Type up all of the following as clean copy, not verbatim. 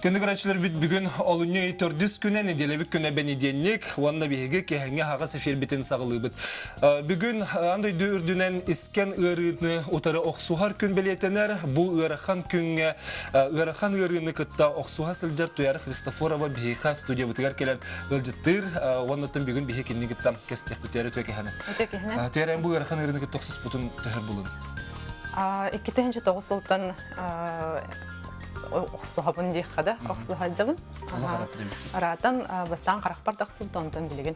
Күндү көрөөччүлэрбит бүгүн олунньу ый төрдүс күнэ, нэдиэлэбит күнэ бэнидиэнньик уонна биһиги киэһэҥҥи аһаҕас эфирбитин саҕалыыбыт. Бүгүн аан дойду үрдүнэн искэн ыарыыны утары охсуһар күн бэлиэтэнэр. Бу ыарахан күҥҥэ ыарахан ыарыыны кытта охсуһа сылдьар Туяра Христофорова биһиэхэ студиябытыгар кэлэн ыалдьыттыыр. Уонна оттон бүгүн биһи кинини кытта кэстиэхпит Туяра үтүө киһини. Үтүө киһини. Туяра бу ыарахан ыарыыны кытта охсуспутун төһөр булун? 2009 сылтан охсуһабын диэххэ да охсуһадьабын араатан бастаан харахпар тахсыбыт онтон билигин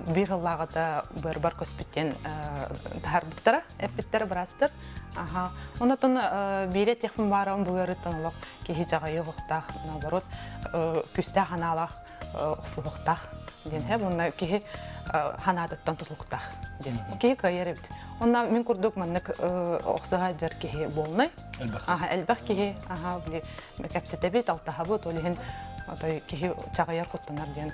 биир сыллааҕыта быарбар көспүт таһарбыттара эппиттэрэ быраастар аха онотон биире этиэхпин баарабын бу ыарыттан олох киһи дьаҕайыы оһохтоох наоборот күстээх анаалаах охсуһуохтаах диэн һэ уонна киһи ханаатыттан тутулуктаах диэн киһи кыайар эбит онно мин курдук маннык охсуһа дьар киһи буолнай Аха, элбэх киһи аха били кэпсэтэбит, алтаһабыт, ол иһин отой киһи чаҕыйар куттанар диэн.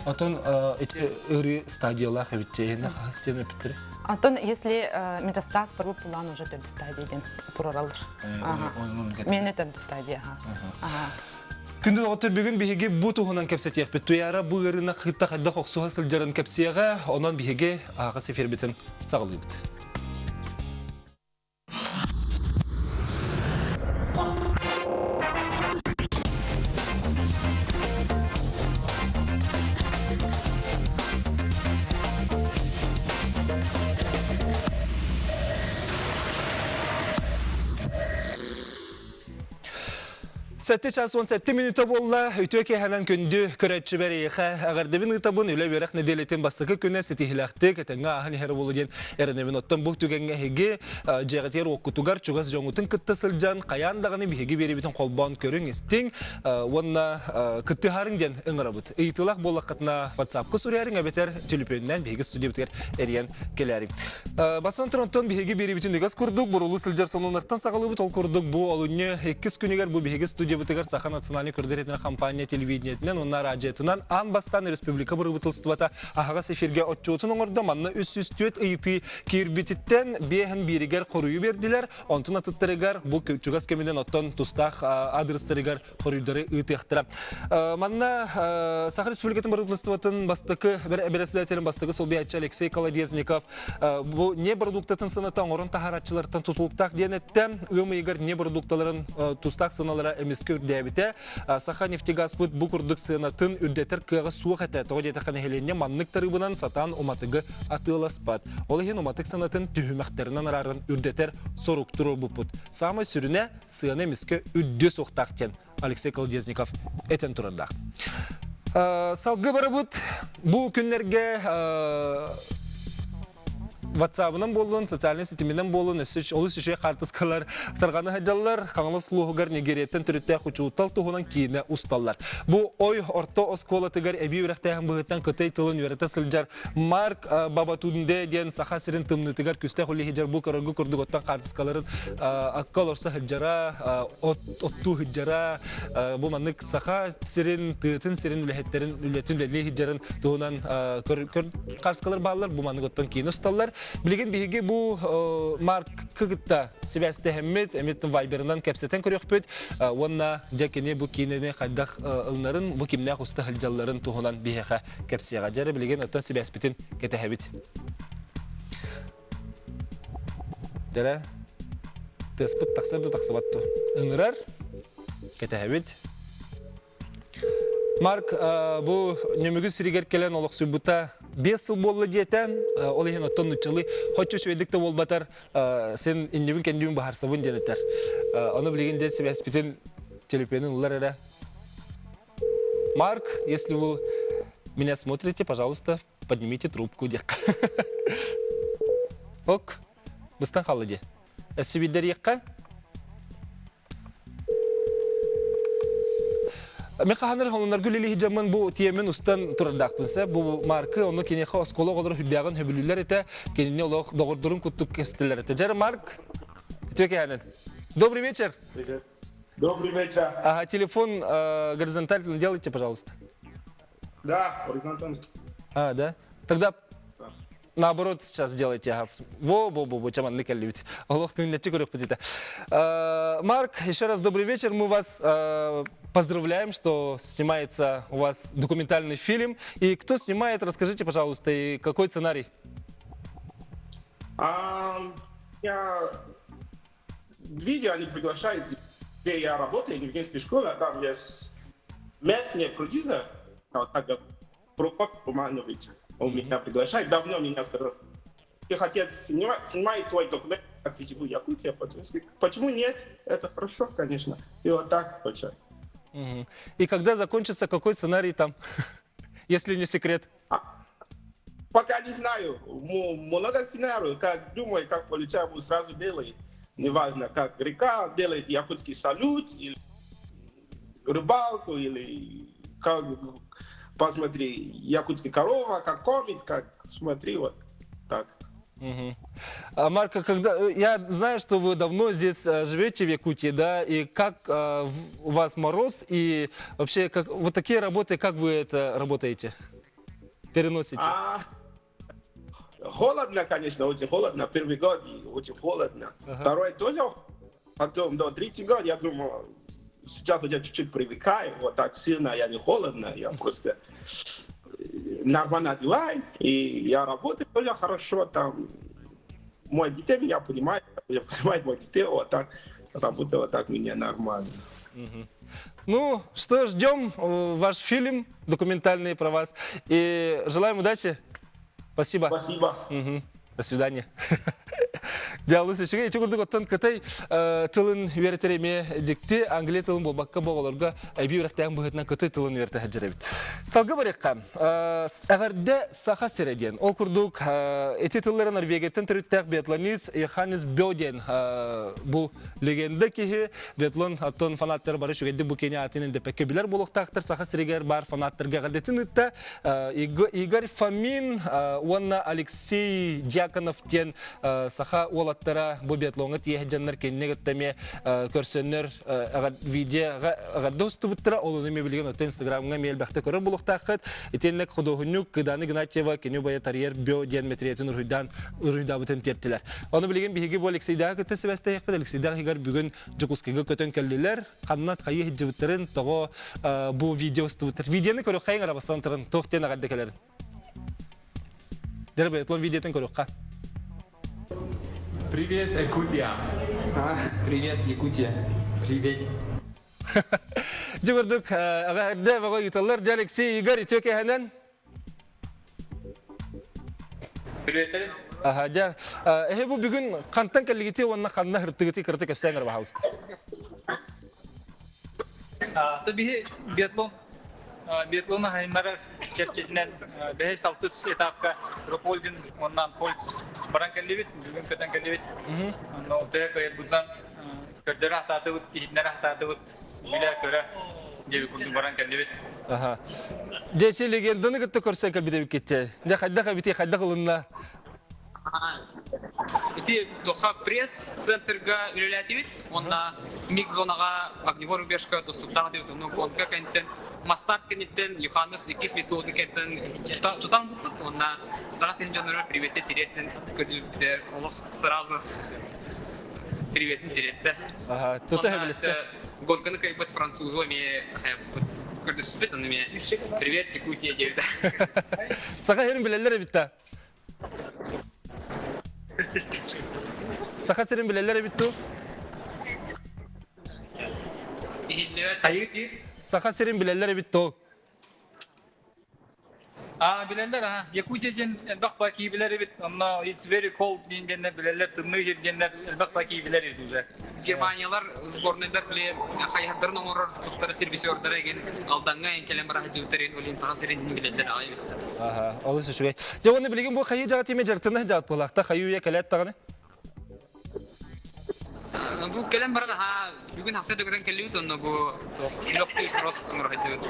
Отон ити ырыы стадиялаах эбит эһинэ хаһыс диэн эпиттэр? Антон, если метастаз барбыт булаан уже төрдүс стадия диэн турараллар. Мене төрдүс стадия. Ага. Күндү доҕоттор, бүгүн биһиги бу туһунан кэпсэтиэхпит. Туйаара бу ыарыына кытта хайдах охсуһа сылдьарын кэпсиэҕэ, онон биһиги аһаҕас эфирбитин саҕалыыбыт. Сэттэ час 17 мүнүүтэ буолла. Үтүө киэһэнэн күндү көрөөччүбэр эйиэхэ эҕэрдэбин ыытабын. Үлэ үөрэх нэдиэлэтин бастакы күнэ ситиһилээхтик этэҥҥэ ааһан иһэр буолуо диэн эрэнэбин. Оттон бу түгэҥҥэ эһиги дьиэҕитигэр уоккутугар чугас дьоҥҥутун кытта сылдьан хайаан даҕаны биһиги биэриибитин холбоон көрүҥ, истиҥ уонна кыттыһарыҥ диэн ыҥырабыт. Ыйытыылаах буоллаххытына WhatsApp-ка суруйарыҥ эбэтэр төлөпүөнүнэн биһиги студиябытыгар эрийэн кэлээриҥ. Бастан туран биһиги биэриибитин үгэс курдук бурулуу сылдьар сонуннартан саҕалыыбыт. Ол курдук бу олунньу иккис күнүгэр бу биһиги студиябытыгар Саха национальнай көрдөрүүтүнэн компания телевидениетинэн уонна радиотынан аан бастаан республика бырабыыталыстыбата аһаҕас эфиргэ отчуотун оҥордо. Манна 304 ыйытыы киирбититтэн биэһин бииригэр хоруйу биэрдилэр. Онтун атыттарыгар бу чугас кэминэн оттон тустаах адрестарыгар хоруйдары ыытыахтара. Манна Саха Республикатын бырабыыталыстыбатын бастакы бэрэссэдээтэлин бастакы солбуйааччы Алексей Колодезников бу не продуктатын сыаната оҥорон таһаарааччылартан тутулуктаах диэн эттэ. Ыам ыйыгар не продукталарын тустаах сыаналара эмискэ үрдээбитэ. Саха нефтегазпыт бу курдук сыанатын үрдэтэр кыаҕа суох этэ. Тоҕо диэтэххэ нэһилиэнньэ маннык тарыыбынан сатаан уматыгы атыыласпат. Ол иһин уматык сыанатын түһүмэхтэринэн арааран үрдэтэр сорук туруорбуппут. Саамай сүрүнэ сыана эмискэ үрдүө суохтаах диэн Алексей Колодезников этэн турардаах. Салгыы барабыт. Бу күннэргэ WhatsApp-ынан буоллун, социальнай ситиминэн буоллун, өссө олус үчүгэй хаартыскалар тарҕана сылдьаллар. Хаҥалас улууһугар Нигерияттан төрүттээх учуутал туһунан киинэ усталлар. Бу ой орто оскуолатыгар эбии үөрэхтээһин быһыытынан кытай тылын үөрэтэ сылдьар Марк Бабатунде диэн Саха сирин тымныытыгар күстээх үлэһи бу көрөргө курдук оттон хаартыскаларын акка олорсо сылдьара, оттуу сылдьара, бу маннык Саха сирин, тыатын сирин үлэһиттэрин үлэтин үлэлии сылдьарын туһунан хаартыскалар бааллар, бу маннык оттон киин усталлар. Билигин биһиги бу Марк кытта сибээстэһэммит, эмит вайберынан кэпсэтэн көрүөхпүт уонна дьэ кини бу киинэни хайдах ылынарын, бу кимнээх уста сылдьалларын туһунан биһиэхэ кэпсиэҕэ. Дьэ эрэ билигин оттон сибээспитин кэтэһэбит. Дьэ тыаспыт тахсар да тахсыбат дуо? Ыҥырар, кэтэһэбит. Марк бу Нөмүгү сиригэр кэлэн олохсуйбута 5 сыл буолла диэтэ. Ол иһин оттон нуччалыы хоччу үчүгэйдик да буолбатар сен иннибин кэннибин баһарсабын диэн этэр. Ону билигин дьэ сибээспитин төлөпүөнүн ылар эрэ Марк, если вы меня смотрите, пожалуйста, поднимите трубку диэххэ. Ок, быстан хаалла дии. Өссө биирдэриэххэ. Мен хаһаныр хонунаргы үлэлиһи дьаммын бу тиэмин устан турардаахпын сэ. Бу Маркы онно киниэхэ оскуола оҕолоро үрдээҕин хөбүлүүллэр этэ. Кинини олох доҕордорун куттук кэстилэр этэ. Дьэр Марк, үтүө кэһэнин. Добрый вечер. Привет. Добрый вечер. Ага, телефон э, горизонтально делайте, пожалуйста. Да, горизонтально. А, да? Тогда наоборот сейчас сделайте. Ага. Во, во, во, во, чаман никеллибит. Олох күннеччи көрөкпүт ите. Марк, еще раз добрый вечер. Мы вас э, Поздравляем, что снимается у вас документальный фильм. И кто снимает, расскажите, пожалуйста, и какой сценарий? А, я видео они приглашают, где я работаю, в евгенской школе, там есть местный продюсер, так, Прокоп Романович. Он меня приглашает, давно меня сказал, ты хотел снимать, снимай твой документ, как ты живу в Якутии, почему нет? Это хорошо, конечно. И вот так получается. Угу. И когда закончится, какой сценарий там, если не секрет? А, пока не знаю. Много сценариев. Как думаю, как получаем, сразу делает. Неважно, как река делает якутский салют, или рыбалку, или как посмотри, якутский корова, как кормит, как смотри, вот так. Угу. А, Марко, когда я знаю, что вы давно здесь живете в Якутии, да, и как у вас мороз, и вообще как вот такие работы, как вы это работаете, переносите? А, холодно, конечно, очень холодно. Первый год очень холодно. Второй тоже. Потом до третий год я думаю, сейчас я чуть-чуть привыкаю, вот так сильно я не холодно, я просто нормально одеваю, и я работаю тоже хорошо, там, мой детей меня понимает, я понимаю мой детей, вот так, работаю вот так, меня нормально. Угу. Ну, что, ждем ваш фильм документальный про вас, и желаем удачи. Спасибо. Спасибо. Угу. До свидания. Дьалыс үчүгэй ити курдук оттон кытай тылын үөрэтэр эмиэ дьикти англия тылын буолбакка бу оҕолорго эбии үөрэхтээх быһыытынан кытай тылын үөрэтэ сылдьар эбит. Салгыы барыахха. Эҕэрдэ Саха сирэ диэн. Ол курдук ити тыллары Норвегияттан төрүттээх биатлонист Йоханнес Бё диэн бу легенда киһи биатлон оттон фанаттар бары үчүгэйдик бу кини аатын эндэппэккэ билэр буолуохтаахтар Саха сиригэр баар фанаттарга эҕэрдэтин ыытта. Игорь Фомин уонна Алексей Дьяконов диэн саха уолаттара бу биатлоҥҥа тиийэ сылдьаннар кинини кытта эмиэ көрсөннөр видеоҕа эҕэрдэ устубуттара. Ол ону эмиэ билигин оттон Инстаграмҥа эмиэ элбэхтэ көрөр буолуохтааххыт. Итиэннэ худуоһунньук Кыданы Игнатьева кини убайа Тарьер Бё диэн мэтириэтин уруһуйдаан уруһуйдаабытын тиэртилэр. Ону билигин биһиги бу Алексейдааҕы кытта сибээстэһиэхпит. Алексейдаах игар бүгүн Дьокуускайга көтөн кэллилэр. Ханна хайыы сылдьыбыттарын, тоҕо бу видео устубуттар. Видеоны көрүөххэйиҥ эрэ бастан туран туох диэн эҕэрдэ кэлэрин. Дьэ, биатлон видеотын көрүөххэ. Привет, Якутия! Привет, Якутия! Привет! Дьэ курдук, эҕэрдэ бөҕө ыыталлар. Дьэ, Алексей, Игорь, үтүө киэһэнэн. Привет. Аха, дьэ, эһи бу бүгүн хантан кэллигити уонна ханна һыртыгыты кырты кэпсээн баһалыста. То биһи биатлон биатлону хайыннарар чэрчитинэн бэһис алтыс этапка Рупольдин уонна Анхольц баран кэллибит, бүгүн көтөн кэллибит. Онно төһө кыайарбытынан көрдөрө хатаатыбыт, иһитиннэрэ хатаатыбыт. Билэ-көрө диэби курдук баран кэллибит. Аха. Дьэ, легенданы кытта көрсөн кэлбит эбиккит. Дьэ, хайдах эбити, хайдах ылынна? Ити Доха пресс-центрга үлэлээтибит уонна миг-зонаҕа огневой рубежка доступтаах диэбит. Онно гонка кэнниттэн мастар кэнниттэн Йоханнес иккис местолотун кэнниттэн тутан булпут уонна Саха сирин дьонноругар приветте тириэртин көрдүбүтэ олох сразу приветин тириэртэ. Тута сөбүлэстэ. Гонканы кыайбыт французу эмиэ көрдөспүт, ону эмиэ привет, Якутия диэбитэ. Саха сирин билэллэр эбит да? Саха сирин билэллэр эбит дуу? Хайыы Саха сирин билэллэр эбит дуу? Аа, билэллэр, аа. Якутия диэн элбэх баки билэр эбит. Онно it's very cold диэн диэннэр билэллэр, тымныы сир диэннэр элбэх баки билэр эбит уже. Германиялар сборнайдар били хайыһардарын оҥорор туттара сервисердара эгин Алдаҥҥа эн кэлэн бара сылдьыбыттар эн олин Саха сирин билэллэр аҕай эбит. Аха, олус үчүгэй. Дьэ уонна билигин бу хайыы дьаҕа тиэмэ дьарыктана дьаат буолаахта хайыы үйэ кэлээт даҕаны. Бу кэлэн баран аһаа бүгүн хасса дөгөрөн кэллибит онно бу легкий кросс оҥоро сылдьыбыт.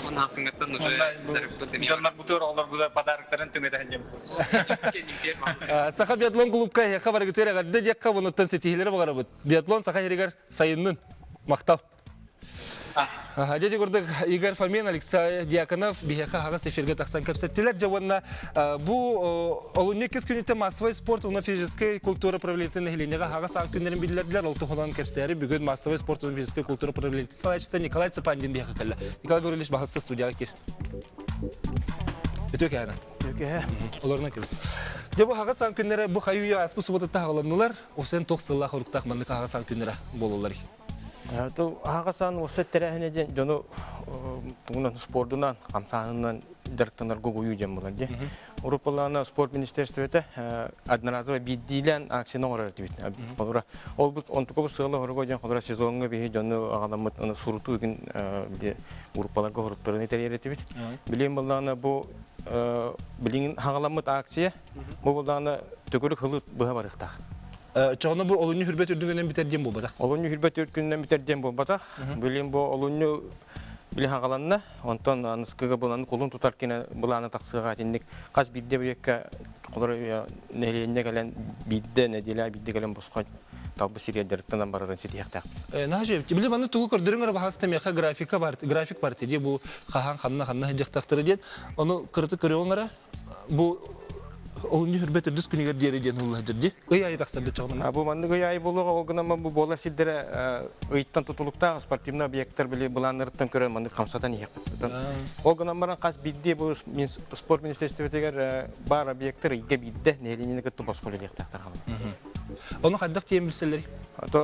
Уонна хасыҥҥаттан уже зарыппыт эмиэ. Дьоннор бутур оҕолор бу подароктарын түҥэтэн дьэм. Саха биатлон клубка эһиэхэ барыгытыгар эҕэрдэ диэххэ онуттан ситиһиилэри баҕарабыт. Биатлон Саха сиригэр сайыннын. Махтал. Дьэ курдук Игорь Фомин, Алексей Дьяконов биһиэхэ аһаҕас эфиргэ тахсан кэпсэттилэр. Дьэ уонна бу олунньу иккис күнүттэн массовай спорт уонна физическэй культура управлениетын нэһилиэнньэҕэ аһаҕас аан күннэрин биллэрдилэр. Ол туһунан кэпсээри бүгүн массовай спорт уонна физическэй культура управлениетын салайааччыта Николай Цыпандин биһиэхэ кэллэ. Николай Гаврильевич баһылыста студияҕа киир. Үтүө кэһэнэ. Үтүө Олорунан кэбис. Дьэ бу аһаҕас аан күннэрэ бу хайы-үйэ ааспыт субботата аҕаланнылар. Ол сен туох сыллаах оруктаах маннык аһаҕас аан күннэрэ буолаллар. Аһаҕас аан уопсай тэрээһинэ диэн дьону тугунан спордунан, хамсааһынынан дьарыктанарга угуйуу диэн буолар дии. Урут спорт министерствота одноразово биирдиилээн акцияны оҥорор этибит. Холобура, ол бу онтукабыт сыала хоруга диэн холобура сезоҥҥа биһи дьону аҕаламмыт аны сурутуу күн группаларга хоруттарын тэрийэр этибит. Билигин буоллаҕына бу билигин хаҕаламмыт акция бу буоллаҕына төгүрүк хылы быһа барыахтаах. Чоҕоно бу олунньу хүрбэт үрдүгүнэн бүтэр диэн буолбатах. Олунньу хүрбэт үрдүгүнэн бүтэр диэн буолбатах. Билин бу олунньу били хаҕаланна. Онтон аныскыга булан кулун тутар кине былааны тахсыаҕа итинник хас биирдэ бүйэккэ холор нэһилиэнньэ кэлэн биирдэ нэдиэлэ биирдэ кэлэн босхо талбы сиргэ дьарыктанан барарын ситиһиэхтээхпит. Наһаа били маны тугу көрдөрүҥ эрэ баһаста миэхэ графика бар график бар дии бу хаһан ханна ханна сылдьахтахтара диэн ону кырытык көрүөҕүҥ эрэ Бу олунньу хүрбэт үрдүс күнүгэр диэри диэн ыллаһдыр дии. Ый айы тахсарда чоҕунан. Бу маннык ый айы буолуоҕа, ол гынан бу буолар сирдэрэ ыйтан тутулуктаах спортивный объекттар били былааннарыттан көрөн маннык хамсатан иһиэхпит. Ол гынан баран хас биирдии бу спорт министерствотыгар баар объекттар ыйга биирдэ нэһилиэнньэни кытта босхо үлэлиэхтээхтэр хаалар. Ону хайдах тиийэн билсэллэрий?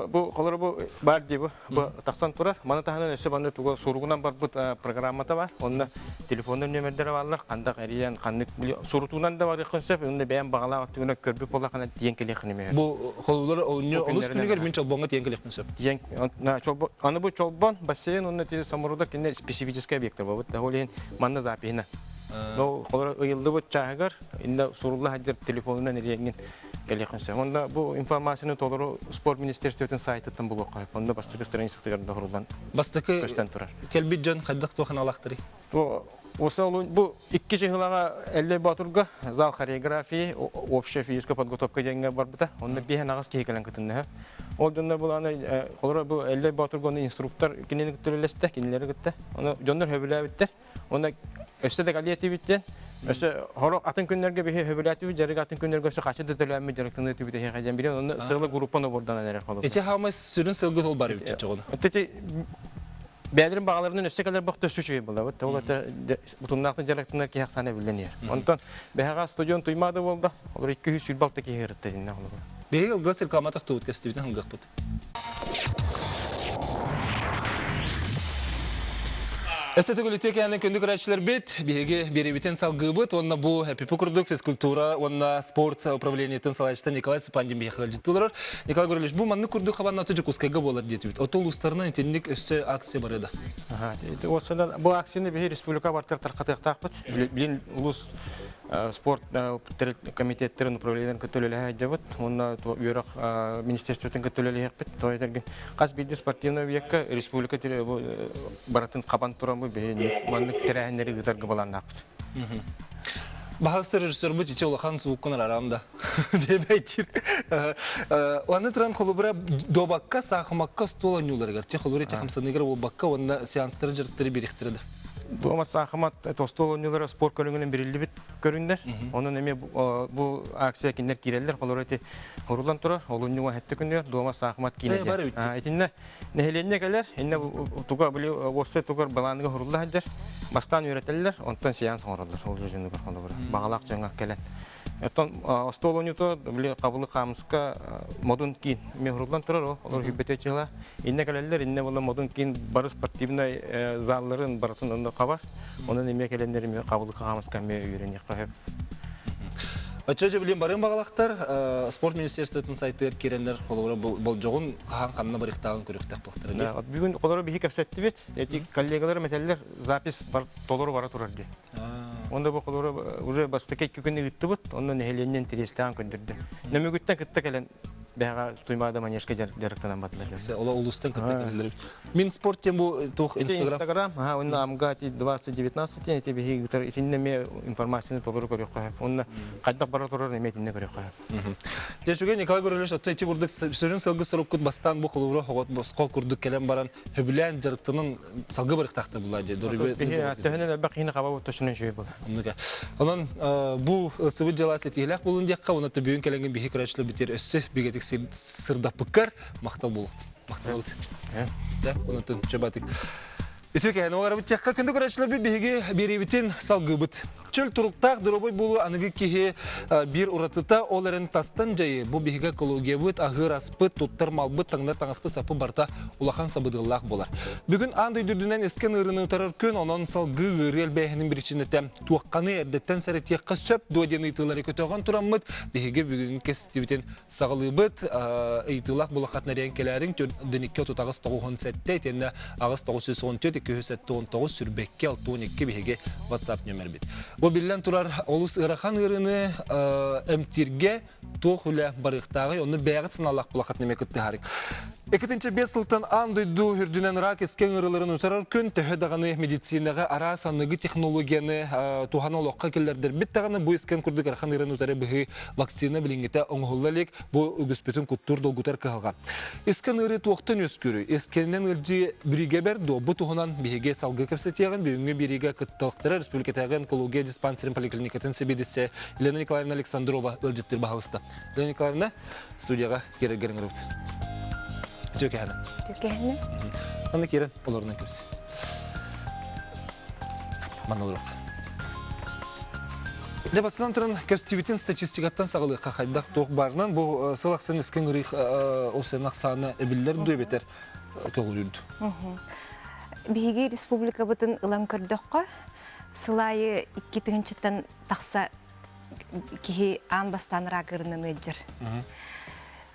Бу холоро бу баар дии бу Бу тахсан турар. Маны таһынан өссө манна туга суругунан барбыт программата бар. Онно телефоннар нүөмэрдэрэ бааллар. Хандах эрийэн, ханнык сурутуунан да барыаххын сөп. Онно бэйэм баҕалаах өттүгүнэн көрбүт буоллаххына тиийэн кэлиэххин эмиэ. Бу холулар олунньу олус күнүгэр мин Чолбоҥҥо тиийэн кэлиэхпин сөп. Тиийэн аны бу Чолбон бассейн уонна ти Самуруда кинилэр специфическай объектар буолбут. Ол иһин манна запиһына. Но холор ыйыллыбыт чааһыгар инна сурулла сылдьар телефонунан эрийэҥҥин кэлиэххин сөп. Онно бу информацияны толору спорт министерствотын сайтыттан булуохха сөп. Онно бастакы страницатыгар доһуруллан Бастакы көстөн турар. Кэлбит дьон хайдах туох аналаахтарый? Бу бу икки чыһылаҕа Эллэй Боотурга зал хореографии, общая физическая подготовка диэҥҥэ барбыта. Онно биэһэн аҕыс киһи кэлэн кытынна. Ол дьоннор булааны холоро бу Эллэй Боотурга оны инструктор кинини кытта үлэлэстэ, кинилэри кытта. Оны дьоннор хөбүлээбиттэр. Уонна өссө да кэлиэтибит диэн, өссө хорох атын күннэргэ биһи хөбүлээтибит дьарык атын күннэргэ өссө хачы да төлөөммүт дьарыктаныы түбүтэ эһиэхэ диэн билэн онно сыала группаны оборданан эрэр холобур. Ити хаамай сүрүн сылгы тол бар эбит чоҕуна. Ити бэйэлэрин баҕаларынан өссө кэлэр бохто өссө үчүгэй буолабыт. Ол это бутуннаахтан дьарыктанар киһи ахсаана биллэн иһэр. Онтон бэһэҕэ студион Туймаада буолда. Олор 226 киһи ырытта диннэ холобур. Биһиги ылгас реклама тахтыбыт кэстибитин ылгахпыт. Өссө төгүл үтүө кэһэнин күндү көрөөччүлэрбит, биһиги биэриибитин салгыыбыт уонна бу ЭПИП курдук физкультура уонна спорт управлениетын салайааччыта Николай Цыпандин биһиэхэ ыалдьыттыы олорор. Николай Гаврильевич, бу маннык курдук хабаннаты Дьокуускайга буолар диэтибит. Ото улуустарынан итинник өссө акция барыа да? Ага, бу акцияны биһи республика бартар тархатыахтаахпыт. Билин улус спорт комитеттерин управлениеларын кытта үлэлэһэ сылдьабыт уонна үөрэх министерствотын кытта үлэлэһиэхпит. Тоҕо этэргин хас биирдии спортивный объекка республика барытын хабан туран биһи маннык тэрээһиннэри ыытарга былааннаахпыт. Баһылыста режиссербут ити улахан сууккун арарам да. Бэйбэйтир. Аны туран холобура дуобакка, саахымакка стол оонньууларыгар, те холобура ити хамсаныгар буолбакка уонна сеанстары дьарыктары биэриэхтэрэ да. Дуомат саахымат остуол оонньуулара спорт көрүҥүнэн бириллибит көрүҥнэр. Онон эмиэ бу акция кинилэр киирэллэр. Холобура ити урулан турар, олунньуга сэттэ күнүгэр дуома саахымат киинэ диэн. Итиннэ нэһилиэнньэ кэлэр, иннэ туга били уопсай тугар балааныга хурулла сылдьар. Бастаан үөрэтэллэр, онтон сеанс оҥороллор ол дьонугар холобура. Баҕалаах дьоҥҥо кэлэн. Оттон остуол оонньуута били хабылы хаамыска модун киин эмиэ хуруллан турар ол олор хүббэтэ чыла. Иннэ кэлэллэр, иннэ була модун киин бары спортивнай залларын барытын онно хабар. Онон эмиэ кэлэннэр эмиэ хабылы хаамыска эмиэ үөрэниэххэ сөп. Оччо дьэ билим барыан баҕалахтар спорт министерствотын сайтыгар киирэннэр холобура болдьоҕун хаһан ханна барыахтааҕын көрүөхтээх буолтара. Бүгүн холобура биһи кэпсэттибит. Эти коллегаларым этэллэр запись бар толору бара турар дии. Онда бу холобура уже бастакы икки күн ыыттыбыт, онно нэһилиэнньэ интэриэстээн көрдөрдө. Нөмүгүттэн кытта кэлэн. Бэҕэ Туймаада манежка дьарыктанан бардылар. Ола улуустан кытта кэлэллэр. Мин спорт тем бу туох Инстаграм. Инстаграм, аха, онно Амга 2019 ити биһи ыытар итиннэ эмиэ информацияны толору көрүөххэ сөп. Онно хайдах бара турар эмиэ итиннэ көрүөххэ сөп. Дьэ, үчүгэй Николай Гаврильевич, оттон ити курдук сүрүн сылгы соруккут бастаан бу холобура хоҕот босхо курдук кэлэн баран хөбүлээн дьарыктанан салгы барыктаахта була дии. Төһөнөн элбэх киһини хаба төһөнөн үчүгэй буолар. Оннук. Онон бу ылсыбыт дьыала ситиһилээх буолун диэххэ, уонна бүгүн кэлэҥҥин биһи көрөөччүлэр битиэр өссө бигэтик сырдаппыккар махтал буолуохтун. Махтанабыт. Да, онон чөбатык. Үтүө кэһэн оҕарабыт тиэххэ күндү көрөөччүлэрбит биһиги биэриибитин салгыыбыт. Чөл туруктаах доруобай буолуу аныгы киһи биир уратыта ол эрэн тастан дьайыы. Бу биһиги экологиябыт, аһыыр аспыт, туттар малбыт, таҥнар таҥаспыт саппыт барыта улахан сабыдыаллаах буолар. Бүгүн аан дойду үрдүнэн искэн ыарыыны утарар күн, онон салгыы ыарыы элбээһинин биричиинэтэ туохханы эрдэттэн сэрэтиэххэ сөп дуо диэн ыйытыылары көтөҕөн тураммыт, биһиги бүгүҥҥү кэстибитин саҕалыыбыт. Ыйытыылаах булаххат нэриэн кэлээриҥ 4 38 97 итиэннэ 8 914 279 сүрбэкки 62 биһиги WhatsApp нөмербит. Бу биллэн турар олус ыарахан ыарыыны эмтииргэ туох үлэ барыахтааҕый, онно бэйэҕит санаалаах булаххат нэмэ кыттыһаарыҥ. Экитинчэ бес сылтан аан дойду үрдүнэн рак искэн ыарыыларын утарар күн төһө даҕаны медицинэҕэ араас аныгы технологияны туһана олоххо киллэрдэрбит даҕаны бу искэн курдук ыарахан ыарыыны утары быһыы вакцина билиҥҥитэ оҥоһулла илик бу үгүспүтүн куттуур долгутар кыһалҕа. Искэн ыарыы туохтан үөскүүрүй? Искэнинэн ыалдьыы бириигэбэр дуо? Бу туһунан биһиги салгыы кэпсэтиэҕин бүгүҥҥү биэриигэ кытталыктара республикатааҕы онкология диспансерин поликлиникатын сэбиэдиссэ Елена Николаевна Александрова ыалдьыттыыр баһылыста. Елена Николаевна, студияҕа киирэргэр ыҥырабыт. Үтүө кэһэнэн. Үтүө кэһэнэн. Манна киирэн олорунан кэбис. Манна олоруох. Дьэ бастатан туран кэпсэтиибитин статистикаттан саҕалыахха хайдах туох баарынан бу сыл ахсын искэн ырыых осен ахсаана эбиллэр дуу эбэтэр көҕүрүүр дуу? Биһиги республикабытын ылан көрдөххө, сыл аайы икки тыһыынчаттан тахса киһи аан бастаан рак ыарынан ыалдьар.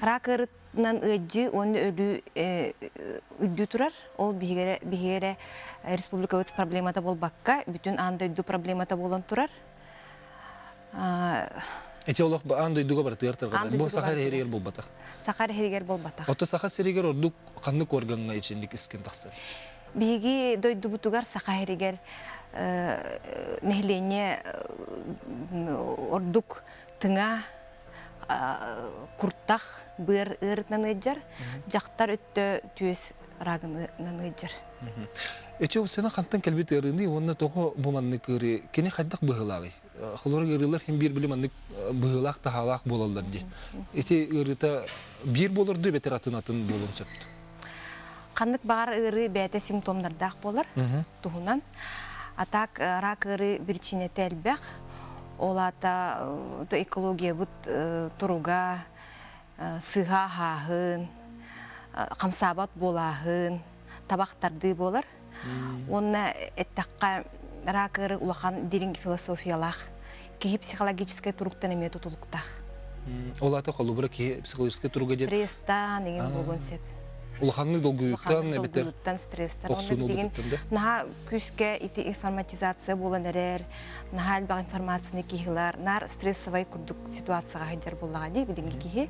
Рак ыарытынан ыалдьыы уонна өлүү үрдүү турар. Ол биһиги эрэ республикабыт проблемата буолбакка, бүтүн аан дойду проблемата буолан турар. Эти олох аан дойдуга барытыгар тарҕанар. Бу саха эригэр буолбатах. Саха эригэр буолбатах. Ото саха сиригэр ордук ханнык органҥа ичинник искин тахсар? Биһиги дойдубутугар саха сиригэр нэһилиэнньэ ордук тыҥа куртах быар ыарытынан ыалдьар, дьахтар өттө түөс рагынан ыалдьар. Эти сена хантан кэлбит ыарыыны уонна тоҕо бу маннык ыарыы кини хайдах быһыылааҕый? Холоро ыарыылар хин биир били маннык быһыылаах таһаалаах буолаллар дии. Ити ыарыыта биир буолар дуу эбэтэр атын атын буолуон сөп Ханнык баҕар ыарыы бэйэтэ симптомнардаах буолар туһунан. А так рак ыарыы биричиинэтэ элбэх. Ол аата экологиябыт туруга, сыыһа аһааһын, хамсаабат буолааһын, табах тардыы буолар. Уонна эттэххэ, рак ыарыы улахан дириҥ философиялаах. Киһи психологическай туруктан эмиэ тутулуктаах. Ол аата холобура киһи психологическай туруга диэн Стресстаан игин буолуон сөп. Улаханнык долгуйууттан эбэтэр долгуйууттан стресстан. Онно билигин наһаа күүскэ ити информатизация буолан эрэр, наһаа элбэх информацияны киһилар, наар стрессовай курдук ситуацияҕа сылдьар буоллаҕа дии билиҥҥи киһи.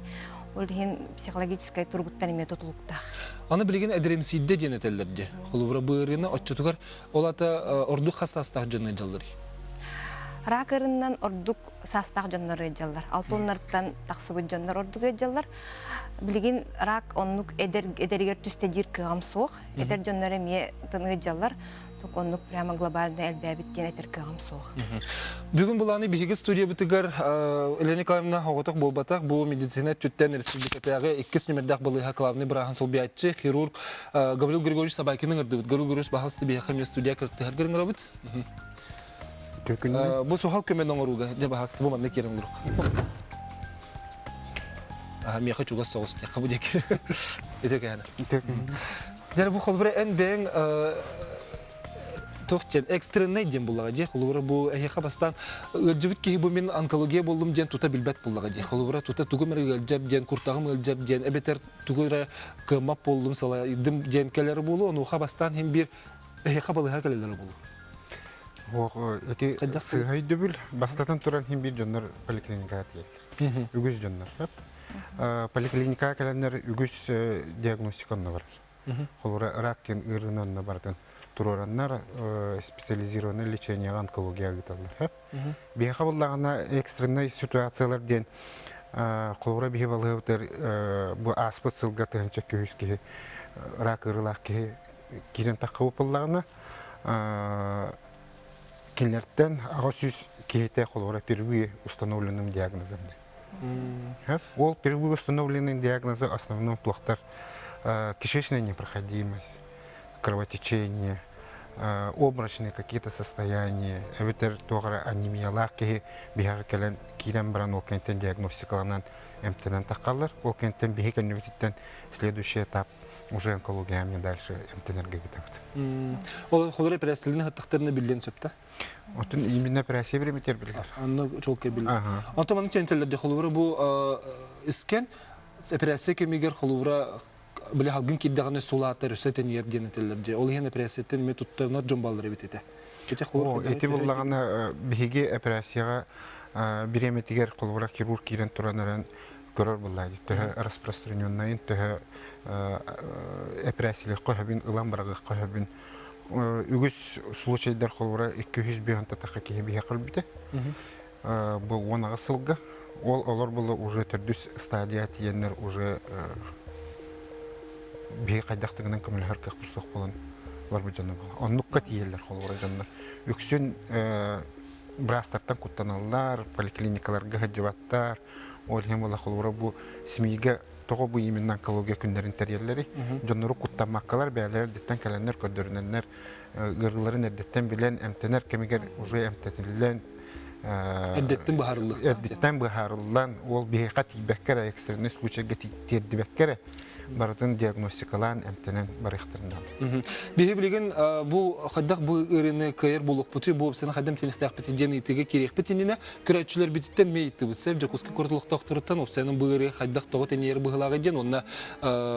Ол иһин психологическай туругуттан эмиэ тутулуктаах. Аны билигин эдеримсийдэ диэн этэллэр дии. Холобура быарыыны оччотугар ол ата ордук хас саастаах дьон ыалдьалларый? Рак ыарынынан ордук саастаах дьоннор ыалдьаллар. Алтоннартан тахсыбыт дьоннор ордук ыалдьаллар. Билигин рак оннук эдэр эдэригэр түстэ диир кыаҕым суох. Эдэр дьоннор эмиэ ыалдьаллар. Только оннук прямо глобально элбээбит диэн этэр кыаҕым суох. Бүгүн былааны биһиги студиябытыгар Елена Николаевна оҕотох буолбатах бу медицина өттүттэн республикатааҕы иккис нүмердээх балыыһа главный бырааһын солбуйааччы хирург Гаврил Григорьевич Собакины ыҥырдыбыт. Гаврил Григорьевич баһалысты биһиэхэ эмиэ студия кыртыһаргар ыҥырабыт. Бу суһал көмөн оҥорууга дьэ баһалысты бу манна киирэн олорук. Миэхэ чугас соҕус диэххэ бу диэки. Ити кэһэнэ. Дьэ бу холобура эн бэйэҥ туох диэн экстреннэй диэн буллаҕа дии холобура бу эһиэхэ бастаан ыалдьыбыт киһи бу мин онкология буоллум диэн тута билбэт буллаҕа дии холобура тута тугум эрэ ыалдьар диэн куртаҕым ыалдьар диэн эбэтэр тугу эрэ кыаммат буоллум салайдым диэн кэлэр буолуо онуоха бастаан иһин биир эһиэхэ балыыһа кэлэллэрэ буолуо Ох, ити сыыһа өйдөбүл бастатан туран иһин биир дьоннор поликлиникаҕа тиийэллэр. Үгүс дьоннор. Поликлиникаҕа кэлэннэр үгүс диагностика онно барар. Холобура, рак диэн ыарыыны онно барытын туруораннар специализированное лечениеҕа онкология ыыталлар. Биһиэхэ буоллаҕына экстреннай ситуациялар диэн холобура биһи балыһабытыгар бу ааспыт сылга 1200 киһи рак ыарыылаах киһи киирэн таххыбыт буоллаҕына кинилэртэн 800 киһитэ холобура впервые установленным диагнозом диэн. Ол впервые установленный диагнозы основном туохтар кишечная непроходимость, кровотечение, обморочные какие-то состояния, эбэтэр туох эрэ анемиялаах киһи биһиэхэ кэлэн киирэн баран ол кэнниттэн диагностикаланан эмтэнэн таххаллар. Ол кэнниттэн биһи кэннибититтэн следующий этап уже онкологиями дальше эмтэнэргэ ыытабыт. Ол холор эпэрээссийэлэрин ыһыттахтарына биллиэн сөп да? Оттон именно операция биримитер биллэр. Онно чуолкай биллэр. Онтон маннык тиэнтэллэрде холобура бу искен операция кэмигэр холобура били халгын киирдэҕинэ сулаатар өссө тэнийэр диэн этэллэр дии. Ол иһин операцияттан эмиэ туттарынар дьон бааллар эбит этэ. Ити буллаҕына биһиги операцияҕа бириэмэтигэр холобура хирург киирэн туран эрэн көрөр буллаа дии. Төһө распространеннайын, төһө эпэрээссийэлиэххэ сөбүн, ылан быраҕыахха сөбүн. Үгүс случайдар холобура 200 татаха киһи биһиэхэ өлбүтэ. Бу 18 сылга. Ол олор было уже төрдүс стадия тиийэннэр уже биһи хайдахтыгынан көмөлөһөр кыахпыт суох буолан барбыт дьоно буолар. Оннукка тиийэллэр холобура дьоннор. Үксүн быраастартан куттаналлар, поликлиникаларга сылдьыбаттар. Ол иһин була холобура бу СМИ-гэ тоҕо бу именно онкология күннэрин тэрийэллэрий? Дьоннору куттаммаккалар бэйэлэрэ эрдэттэн кэлэннэр көрдөрүнэннэр ыарыыларын эрдэттэн билэн эмтэнэр кэмигэр уже эмтэтиллэн эрдэттэн быһаарыллан эрдэттэн быһаарыллан ол биһиэхэ тиийбэккэ эрэ экстренный случайга тиэрдибэккэ эрэ барытын диагностикалаан эмтэнэн барыахтарын наада. Биһи билигин бу хайдах бу ыарыыны кыайар буолуохпутуй, бу опцияны хайдам тиниэхтээхпитин диэн ыйытыыга киириэхпит иннинэ көрөөччүлэрбититтэн эмиэ ыйыттыбыт. Сэп Дьокуускай куорат олохтоохторуттан опцияны бу ыарыы хайдах тоҕо тэнийэр быһыылааҕый диэн уонна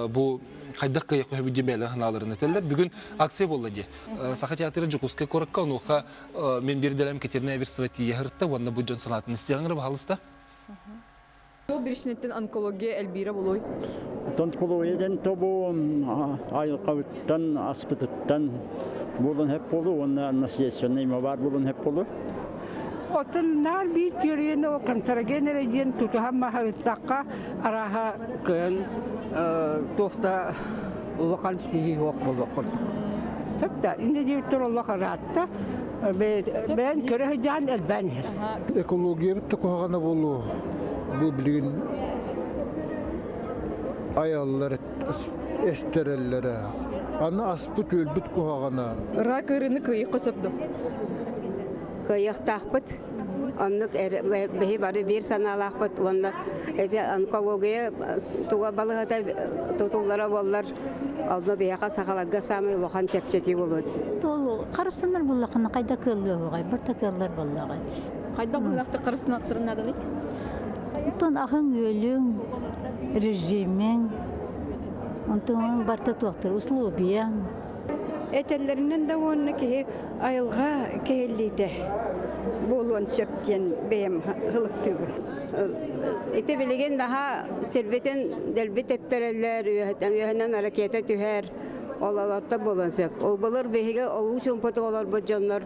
бу хайдах кыайыахха сөбүй диэн бэйэлэрин санааларын этэллэр. Бүгүн акция буолла дии. Саха театра Дьокуускай куоракка онуоха мен биирдэлэм Катерина Эверстова тиийэ сырытта уонна бу дьон санаатын истиэҕиҥ эрэ баһаалыста. Туох биричиинэттэн онкология элбиирэ буолуой? Онкология диэн тобу айылҕабыттан, аспытыттан буолан сөп буолуу уонна наследственный баар буолан сөп буолуу. Оттон наар биир теорияны ол канцероген эрэ диэн тутуһан маһарыттахха арааһа кыайан туох да улахан сиһии суох буолуох курдук. Сөп да, инньэ диэбиттэр олох ыраатта. Бэйэн көрө сылдьан элбээн иһэр. Экологиябыт да куһаҕана буолуо. Бу билигин айаллар, эстэрэллэрэ. Аны аспыт үөлбүт куһаҕана. Рак ыарыыны кыайыахха сөп дуо? Кыайыахтаахпыт. Оннук биһи бары биир санаалаахпыт уонна ити онкология туга балыһата тутуллара буоллар онно биһиэхэ сахаларга саамай улахан чэпчэтии буолуо. Ол харыстанар буоллахына хайда кыаллыаҕай барта кыаллар буоллаҕай. Хайдах быһыылаахтык харыстанахтарын наадалый? Онтон аһыҥ үөлүҥ, режимиҥ, онтон барта туохтар условияҥ. Этэллэринэн да уонна киһи айылҕа кэһиллиитэ буолуон сөп диэн бэйэм ылыктыыбын. Ити билигин наһаа сирбитин дэлби тэптэрэллэр, үөһэнэн ракета түһэр, ол олорто буолуон сөп. Ол былыр биһиги олуу чуумпутук олорбут дьоннор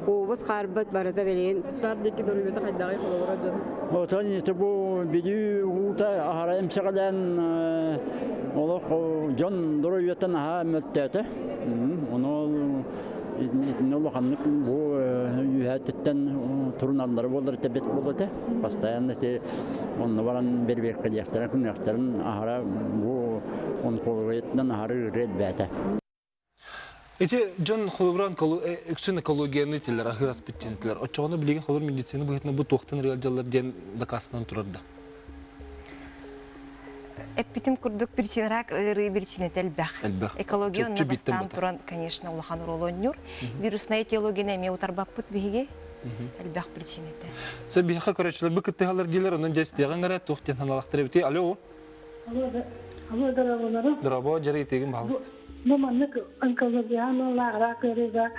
уубут хаарбыт барыта билигин. Тар диэки доруобуйата хайдаҕый холобура дьон? Отон ити бу Бүлүү уута аһара эмсэҕэлээн олох дьон доруобуйаттан аһаа мөлтөөтө. Ону итиннэ улаханнык бу үөһээттиттэн туруналлара буолар этэ бэт буолла этэ. Постоянно ити онно баран бэрбиэккэлиэхтэрин, күнүөхтэрин аһара бу онкологиятынан аһары ыарыы элбээтэ. Ити дьон холобура үксүн экологияны этилэр, аһыыр аспыт диэн этилэр. Оччоҕуна билигин холобур медицина быһыытынан бу туохтан ыалдьаллар диэн дакаастанан турар да? Эппитим курдук рак ыарыы биричиинэтэ элбэх. Элбэх. Экология онно бастаан туран, конечно, улахан оруолу оонньуур. Вирусная этиологияны эмиэ утарбаппыт биһиги. Элбэх причинэтэ. Сэ биһиэхэ көрөөччүлэр бу кыттыһаллар диилэр, онон дьэ истиэҕиҥ эрэ, туох диэн санаалахтар эбитий? Алло. Алло, здороволору. Здорово, дьэрэ итиигин баһалыст. Бу маннык онкологияны лааҕыраах ыарыыга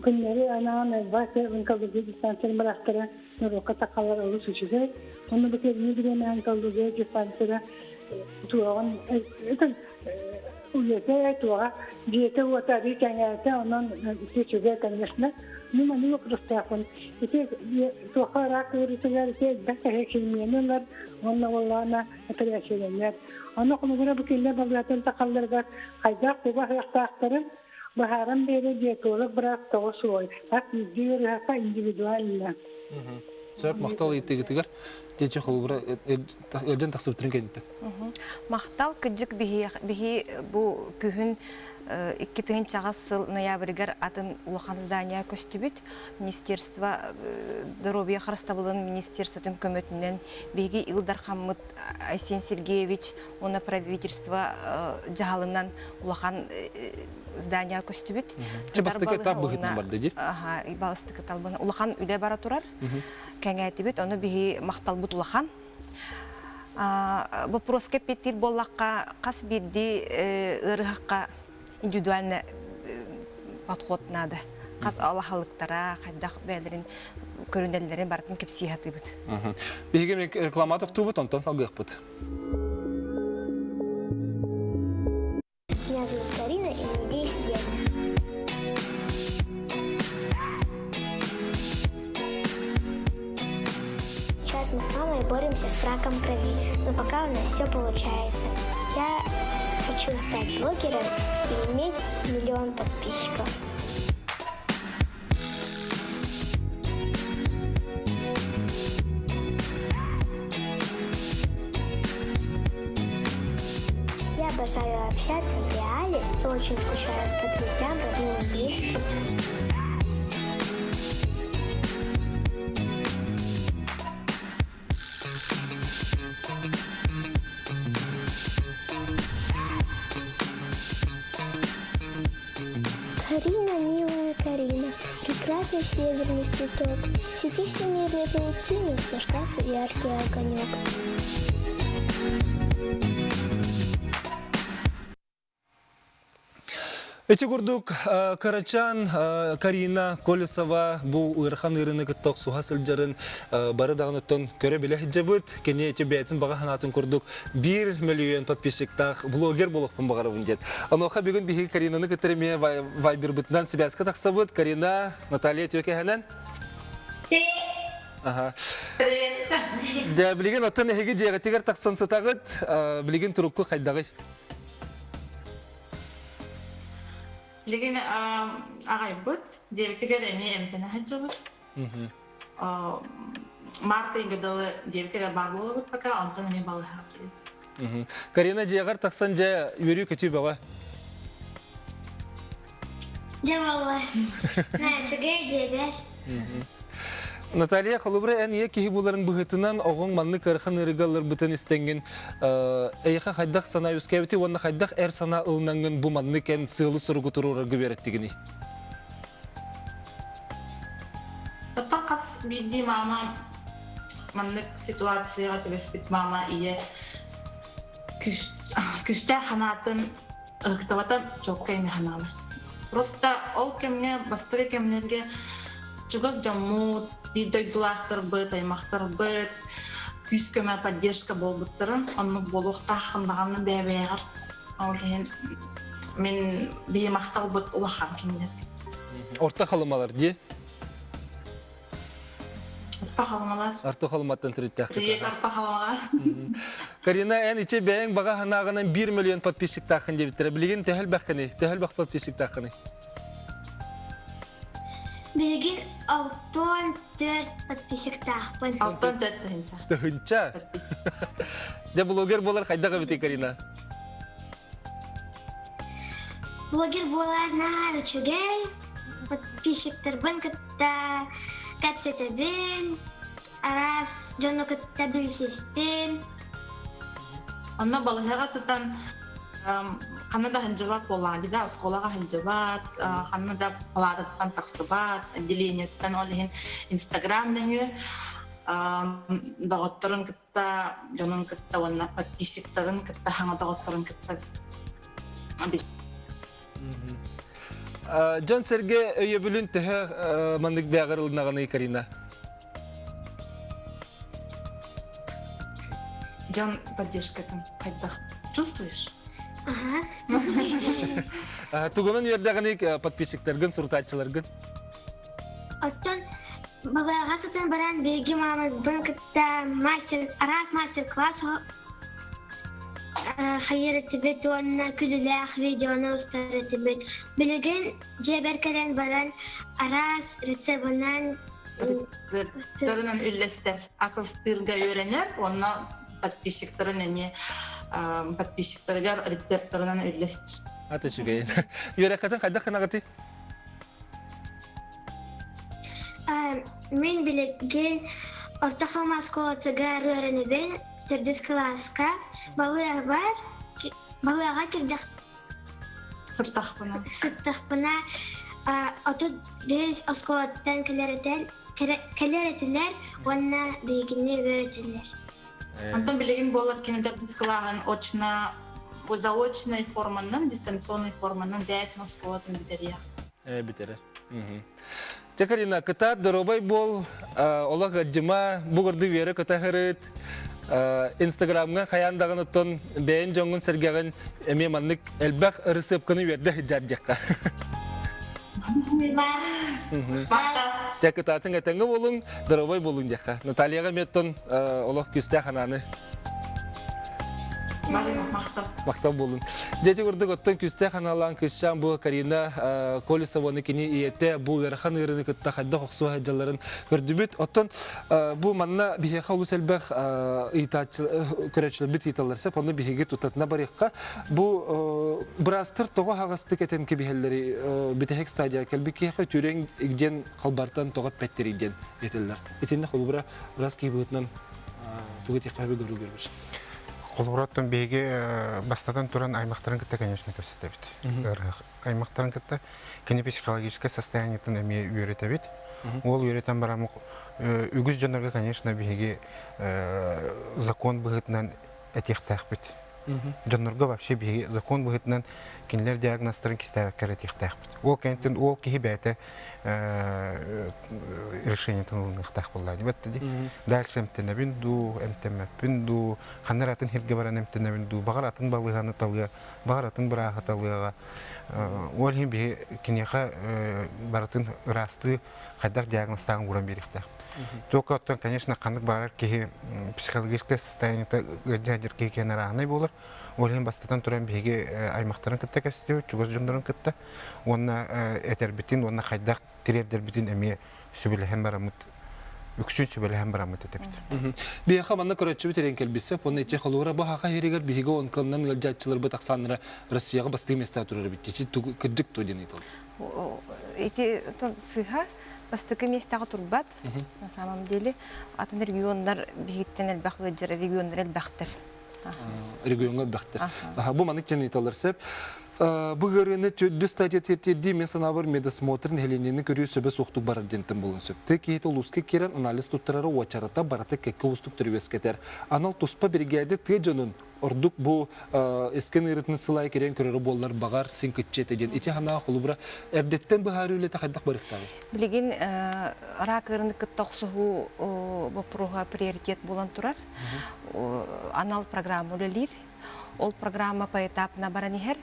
күннэри анаан элбэх онкология диспансер быраастара. норуокка тахалар олус үчүгэй. Онно бу кэлиҥҥи бириэмэ онкология диспансера туоҕун үлэтэ туоҕа дьиэтэ-уота арыы кэҥээтэ, онон ити үчүгэй, конечно. Ну, маны вопростаахпын. Ити туохха ыраах ыарыытыгар ити элбэх киһи химияны ылар уонна уоллаана эпэрээссийэлэнэр. Ону холобура бу кинилэр балыыһатын тахалларыгар хайдах тугу аһыахтаахтарын быһааран биэрэр диетолог быраас тоҕо суой. Хас биирдии ыарыһахха индивидуально. Сөп, махтал ыйытыгытыгар. Диэчи холобура ыалдьан тахсыбыттарын кэнниттэн. Махтал кыдьык биһи бу күһүн 2000 сыл ноябрьгар атын улахан здание көстүбүт. Министерство доруобуйа харыстабылын министерствотын көмөтүнэн биһиги Ил Дархаммыт Айсен Сергеевич уонна правительство дьаһалынан улахан здание көстүбүт. Бастакы этап быһыытынан барды дии. Аха, бастакы этап улахан үлэ бара турар. Кэҥээтибит, ону биһи махталбыт улахан. Вопроска эппиэттиир буоллахха, хас биирдии ыарыһахха индивидуально подход надо. Хас алаһалыктара, хайдах бэйэлэрин көрүнэллэрин барытын кэпсии сатыыбыт. Биһиги реклама тохтуубут, онтон салгыахпыт. Меня зовут Карина, и мне 10 лет. Сейчас мы с мамой боремся с раком крови, но пока у нас все получается. Я хочу стать блогером и иметь миллион подписчиков. Я обожаю общаться в реале и очень скучаю по друзьям, родным и близким. Карина, милая Карина, прекрасный северный цветок, В сети всемирной паутины зажгла свой яркий огонек. Ити курдук Карачан Карина Колесова бу ыарахан ыарыыны кытта охсуһа сылдьарын бары даҕаныттан көрө-билэ сылдьабыт. Кини ити бэйэтин баҕа санаатын курдук биир мөлүйүөн подписчиктаах блогер буолуохпун баҕарабын диэн. Онуоха бүгүн биһиги Каринаны кытта эмиэ вайбербытынан сибээскэ тахсабыт. Карина, Наталья Тёкэһэнэн. Аха. Привет. Дьэ, билигин оттон эһиги дьиэҕитигэр тахсан сытаҕыт. Билигин турукку хайдаҕый? Билигин аҕайбыт, дьиэбитигэр эмиэ эмтэнэ сылдьабыт. Март ыйга дылы дьиэбитигэр баар буолабыт пока, онтон эмиэ балыһаҕа кэлэбит. Карина дьиэҕэр тахсан дьэ үөрүү-көтүү бөҕө. Дьэ буолла. Үчүгэй дьиэбэр. Наталья, холобура эн ийэ киһи буоларын быһыытынан оҕоҥ маннык ыарахан ыарыыга ылларбытын истэҥҥин эйиэхэ хайдах санаа үөскээбитий уонна хайдах эр санаа ылынаҥҥын бу маннык эн сыалы-соругу туруорарга үөрэттигиний? Оттон хас биирдии мама маннык ситуацияҕа түбэспит мама ийэ күүстээх санаатын ыһыктабата чуолкай эмиэ санаабар. Просто ол кэмҥэ бастакы кэмнэргэ чугас дьоммут, биир дойдулаахтарбыт, аймахтарбыт күүс-көмө поддержка буолбуттарын, оннук буолуохтааххын даҕаны бэйэ-бэйэҕэр. Ол иһин мин биһи махталбыт улахан кинилэргэ. Орто халымалар дии. Орто халымалар. Орто халыматтан төрүттээх Привет, орто халымалар. Карина, эн ичи бэйэҥ баҕа санааҕынан 1 миллион подписчиктааххын диэбиттэрэ. Билигин төһө элбэххиний? Төһө элбэх подписчиктааххыный? Билигин 64 подписчиктаахпын. 64 тыһынча. Тыһынча? Дьэ, блогер буолар хайдах эбитий, Карина? Блогер буолар наһаа үчүгэй. Подписчиктарбын кытта кэпсэтэбин, араас дьону кытта билсистим. Онно балыһаҕа сытан ханна да сылдьыбат буоллаҕа дии да оскуолаҕа сылдьыбат, ханна да палаататтан тахсыбат, отделениеттан ол иһин Инстаграм нөҥүө доҕотторун кытта дьонун кытта уонна подписчиктарын кытта хаҥа доҕотторун кытта Дьон сэргэ өйөбүлүн төһө маннык бэҕэр ылынаҕыный Карина? Дьон поддержкатын хайдах чувствуешь? Ага. Тугунан үөрдэҕиний подписчиктаргын, сурутааччыларгын? Оттон балыаҕа сытан баран биһиги маамабытын кытта мастер араас мастер-класс хайыр этибит уонна күлүлээх видеону устар этибит. Билигин дьиэбэр кэлэн баран араас рецебынан Рецептэринэн үллэстэр. Ас астыырга үөрэнэр уонна подписчиктарын эмиэ подписчиктарыгар рецептарынан үллэстэр. Аты үчүгэй. Үөрэххитин хайдах гынаҕытый? Мин билигин Орто Халыма оскуолатыгар үөрэнэбин, төрдүс кылааска. Балыаҕабар балыаҕа кирдэх сыттахпына сыттахпына 35 оскуолаттан кэлэр кэлэр этилэр уонна биһигини үөрэтэллэр. Онтон билигин буолар кини төрдүс кылааһын очно заочной форманан, дистанционной форманан бэйэтин оскуолатын бүтэриэх. Э, бүтэрэр. Чэ, Карина, кытаат доруобай буол, олох ыаддьыма, бу курдук үөрэ көтө сырыт. Инстаграмҥа хайаан даҕаны оттон бэйэн дьоҥҥун сэргэҕин эмиэ маннык элбэх ырысыапканы үөрдэ сылдьар диэххэ. Чэ, кытаатыҥ этэҥҥэ буолуҥ, доруобай буолуҥ диэххэ. Натальяҕа эмиэ оттон олох күүстээх анааны Махтал буолун. Дьэ курдук оттон күүстээх аналаан кыысчаан бу Карина Колесованы кини ийэтэ бу ыарахан ыарыыны кытта хайдах охсуо сылдьалларын көрдүбүт. Оттон бу манна биһиэхэ олус элбэх ыйытааччы көрөөччүлэрбит ыйыталлар сөп. Онно биһиги тутатына барыахха. Бу быраастар тоҕо аһаҕастык этэн кэбиһэллэри бүтэһик стадияҕа кэлбит киһиэхэ үтүөрэн диэн халбартан тоҕо эппэттэрий диэн этэллэр. Итиннэ холобура быраас киһи быһыытынан тугу этиэххэ сөбүй Гаврил Георгиевич? Холобура, оттон биһиги бастатан туран аймахтарын кытта, конечно, кэпсэтэбит. Аймахтарын кытта кини психологическай состояниетын эмиэ үөрэтэбит. Ол үөрэтэн баран үгүс дьоннорго, конечно, биһиги закон быһыытынан этиэхтээхпит. Дьоннорго вообще биһиги закон быһыытынан кинилэр диагнозтарын кистээбэккэ эрэ этиэхтээхпит. Ол кэнниттэн ол киһи бэйэтэ решениетын ылыныахтаах буолла дии. Дальше эмтэнэбин дуу, эмтэммэппин дуу, ханна эрэ атын сиргэ баран эмтэнэбин дуу, баҕар атын балыыһаны талыа, баҕар атын бырааһы талыаҕа. Ол иһин биһи киниэхэ барытын ыраастыы хайдах диагнозтааҕын ууран биэриэхтээх. Только оттон, конечно, ханнык баҕарар киһи психологическое состояниета ыалдьа сылдьар киһи киэн арааһынай буолар. Ол иһин бастатан туран биһиги аймахтарын кытта кэпсэтибит, чугас дьоннорун кытта уонна этэрбитин уонна хайдах тириэрдэрбитин эмиэ сүбэлэһэн бараммыт үксүн сүбэлэһэн бараммыт этэбит. Биһиэхэ манна көрөөччүбүт эрэн кэлбитсэ, уонна ити холура бу хаха иһиригэр биһиги онкалынан ыалдьааччыларбыт ахсааннара Россияҕа бастыҥ миэстэҕэ турар эбит. Ити кырдьык дуо диэн ыйыталлар. Ити сыыһа бастакы миэстэҕэ турбат. На самом деле атын регионнар биһиттэн элбэх ыалдьар регионнар элбэхтэр. Региоҥҥа элбэхтэр. Бу маннык диэн ыйыталлар сөп. Бу ыарыыны төрдүс стадия тиэрдии мен санаабар медосмотр нэһилиэнньэни көрүү сөбө суохтук барар диэнтэн буолуон сөп. Тыа киһитэ улууска киирэн анализ туттарара уочарата барыта кэккэ уустук үөскэтэр. Анал туспа биригээдэ тыа дьонун ордук бу искэн ыарыытын сылай кириэн көрөрө буоллар баҕар син кыччы этэ диэн ити санаа холобура эрдэттэн быһаарыы үлэтэ хайдах барыахтааҕый? Билигин рак ыарыыны кытта охсуһуу боппуруоһа приоритет буолан турар. Анал программа үлэлиир. Ол программа поэтапно баран иһэр.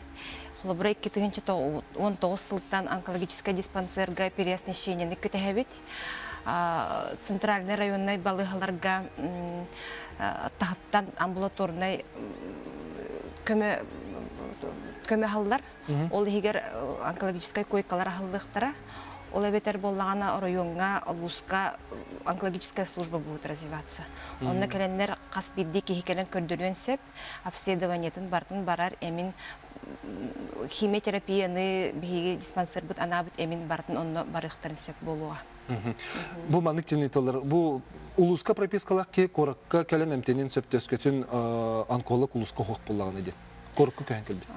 Холобура 2019 сылтан онкологическай диспансерга переоснащениены күтэһэбит. Центральный районнай балыыһаларга таһыттан амбулаторнай көмө көмө аһаллар. Ол иһигэр онкологическай койкалар аһыллыахтара. Ол эбэтэр буоллаҕына оройуоҥҥа, улууска онкологическая служба будет развиваться. Онно кэлэннэр хас биирдии киһи кэлэн көрдөрүөн сөп. Обследованиетын барытын барар эмин химиотерапияны биһиги диспансербыт анаабыт эмин барытын онно барыахтарын сөп буолуоҕа. Бу маннык тинийталар бу улууска пропискалаах киһи куоракка кэлэн эмтэнин сөптөскөтүн онколог улууска хоох буллаҕына диэн. Куоракка көһөн кэлбит.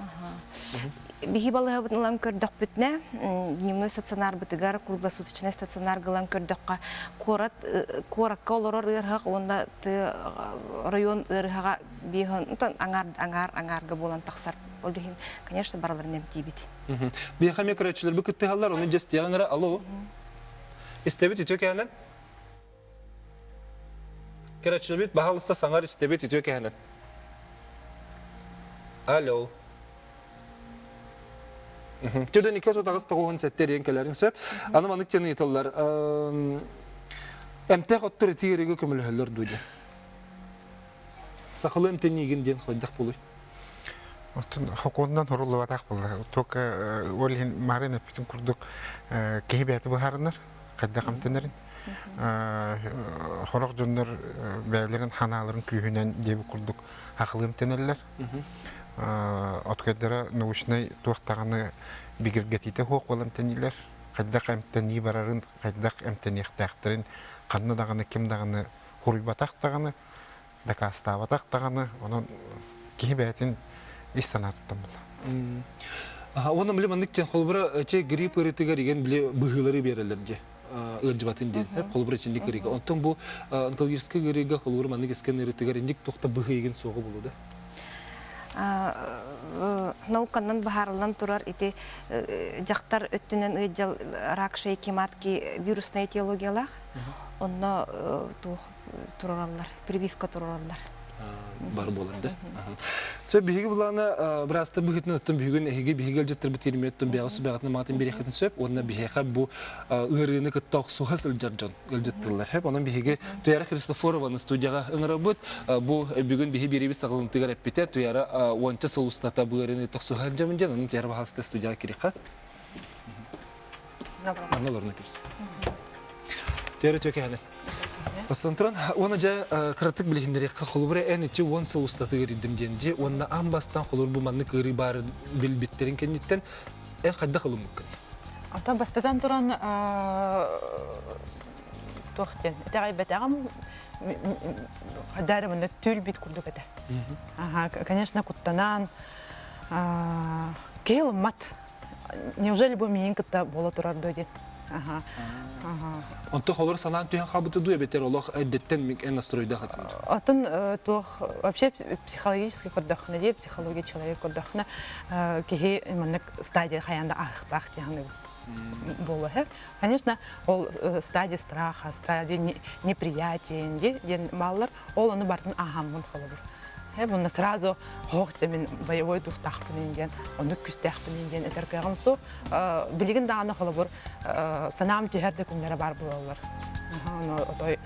Биһи балыһабытын ылан көрдөхпүтүнэ, дневной стационарбытыгар, круглосуточный стационарга ылан көрдөххө, куорат куоракка олорор ыарыһах уонна район ыарыһаҕа биэһон аҥаар аҥаар аҥаарга буолан тахсар. Ол иһин, конечно, барыларын эмтиибит. Биһиэхэ эмиэ көрөөччүлэрбит кыттыһаллар, ону дьэстиэҕиҥ эрэ, алло. Истэбит үтүө кээнэн. Көрөччүлүбүт баһалыста саҥар истэбит үтүө кэһэнэн. Алло. Түрден 239 эрийэн кэлэрин сөп. Аны маннык диэн ыйыталлар. Эмтээх оттор ити ыарыыга көмөлөһөллөр дуу диэн. Сахалыы эмтэниигин диэн хайдах буолуй? Оттон хокуонунан хоруллубатах буолла. Только ол иһин марын эппитим курдук киһи бэйэтэ быһаарынар, хайдах эмтэнэрин. Хорох дьоннор бэйэлэрин ханааларын күүһүнэн диэбит курдук хахылыы эмтэнэллэр. Откайдара научнай туох даҕаны бигэргэтиитэ суох буолан эмтэниилэр. Хайдах эмтэнии барарын, хайдах эмтэниэхтээхтэрин ханна даҕаны ким даҕаны хуруйбатах даҕаны, дакаастаабатах даҕаны, онон киһи бэйэтин ис санаатыттан буолар. Уонна били маннык диэн холобура че грипп ыарыытыгар игэн били быһыылары биэрэллэр дьэ ыалдьыбатын диэн холобура ичинник ыарыыга. Онтон бу онкологическай ыарыыга холобура маннык искэн ыарыытыгар инник туохта быһыы игин суоҕа буолуо да? Науканан быһаарыллан турар ити дьахтар өттүнэн ыалдьал рак шейки матки вирусная этиологиялаах. Онно туох турараллар, прививка турараллар. Бар буолар да. Сөп биһиги булаана быраастар быһыытынан оттон бүгүн эһиги биһиги илдьиттэрбит тириммэттэн бэйэҕэ сүбэҕитин маатын биэриэххитин сөп уонна биһиэхэ бу ыарыыны кытта охсуһа сылдьар дьон ыалдьыттыллар. Хөп онон биһиги Туяра Христофорованы студияҕа ыҥырабыт. Бу бүгүн биһи биэриибит саҕалынтыгар эппитэ Туяра уонча сыл устата бу ыарыыны тохсуһа сылдьабын диэн онон Туяра баһаалыста студияҕа кириэххэ. Манна олорно кирс. Туяра түөкэһэнэ. Бастан туран, уонна дьэ кыратык билиһиннэриэххэ холобура эн ити уон сыл устатыгар ирдим диэн дьи уонна аан бастаан холобур бу маннык ыарыы баарын билбиттэрин кэнниттэн эн хайдах ылыммыккыный? Ата бастатан туран туох диэн итэҕэйбэтэҕим хайдары мында түүл-бит курдук этэ. Ага, конечно, куттанан киһи ылыммат Неужели бу миигин кытта буола турар дуо диэн. Аха. Аха. Онто холор санаан түһэн хаалбыта дуу эбэтэр олох эрдэттэн эн настройдаах этин дуу? Оттон туох вообще психологически көрдөххүнэ дии, психология человек көрдөххүнэ киһи маннык стадия хайаан да ааһыахтаах диэн буолуо Конечно, ол стадия страха, стадия неприятия диэн бааллар. Ол ону барытын ааһаммын холобур. Э, сразу хоох мин боевой духтаахпын диэн, оннук күстээхпин диэн этэр кыаҕым суох. Билигин даҕаны холобур санаам түһэр да күннэрэ баар буолаллар. Ону отой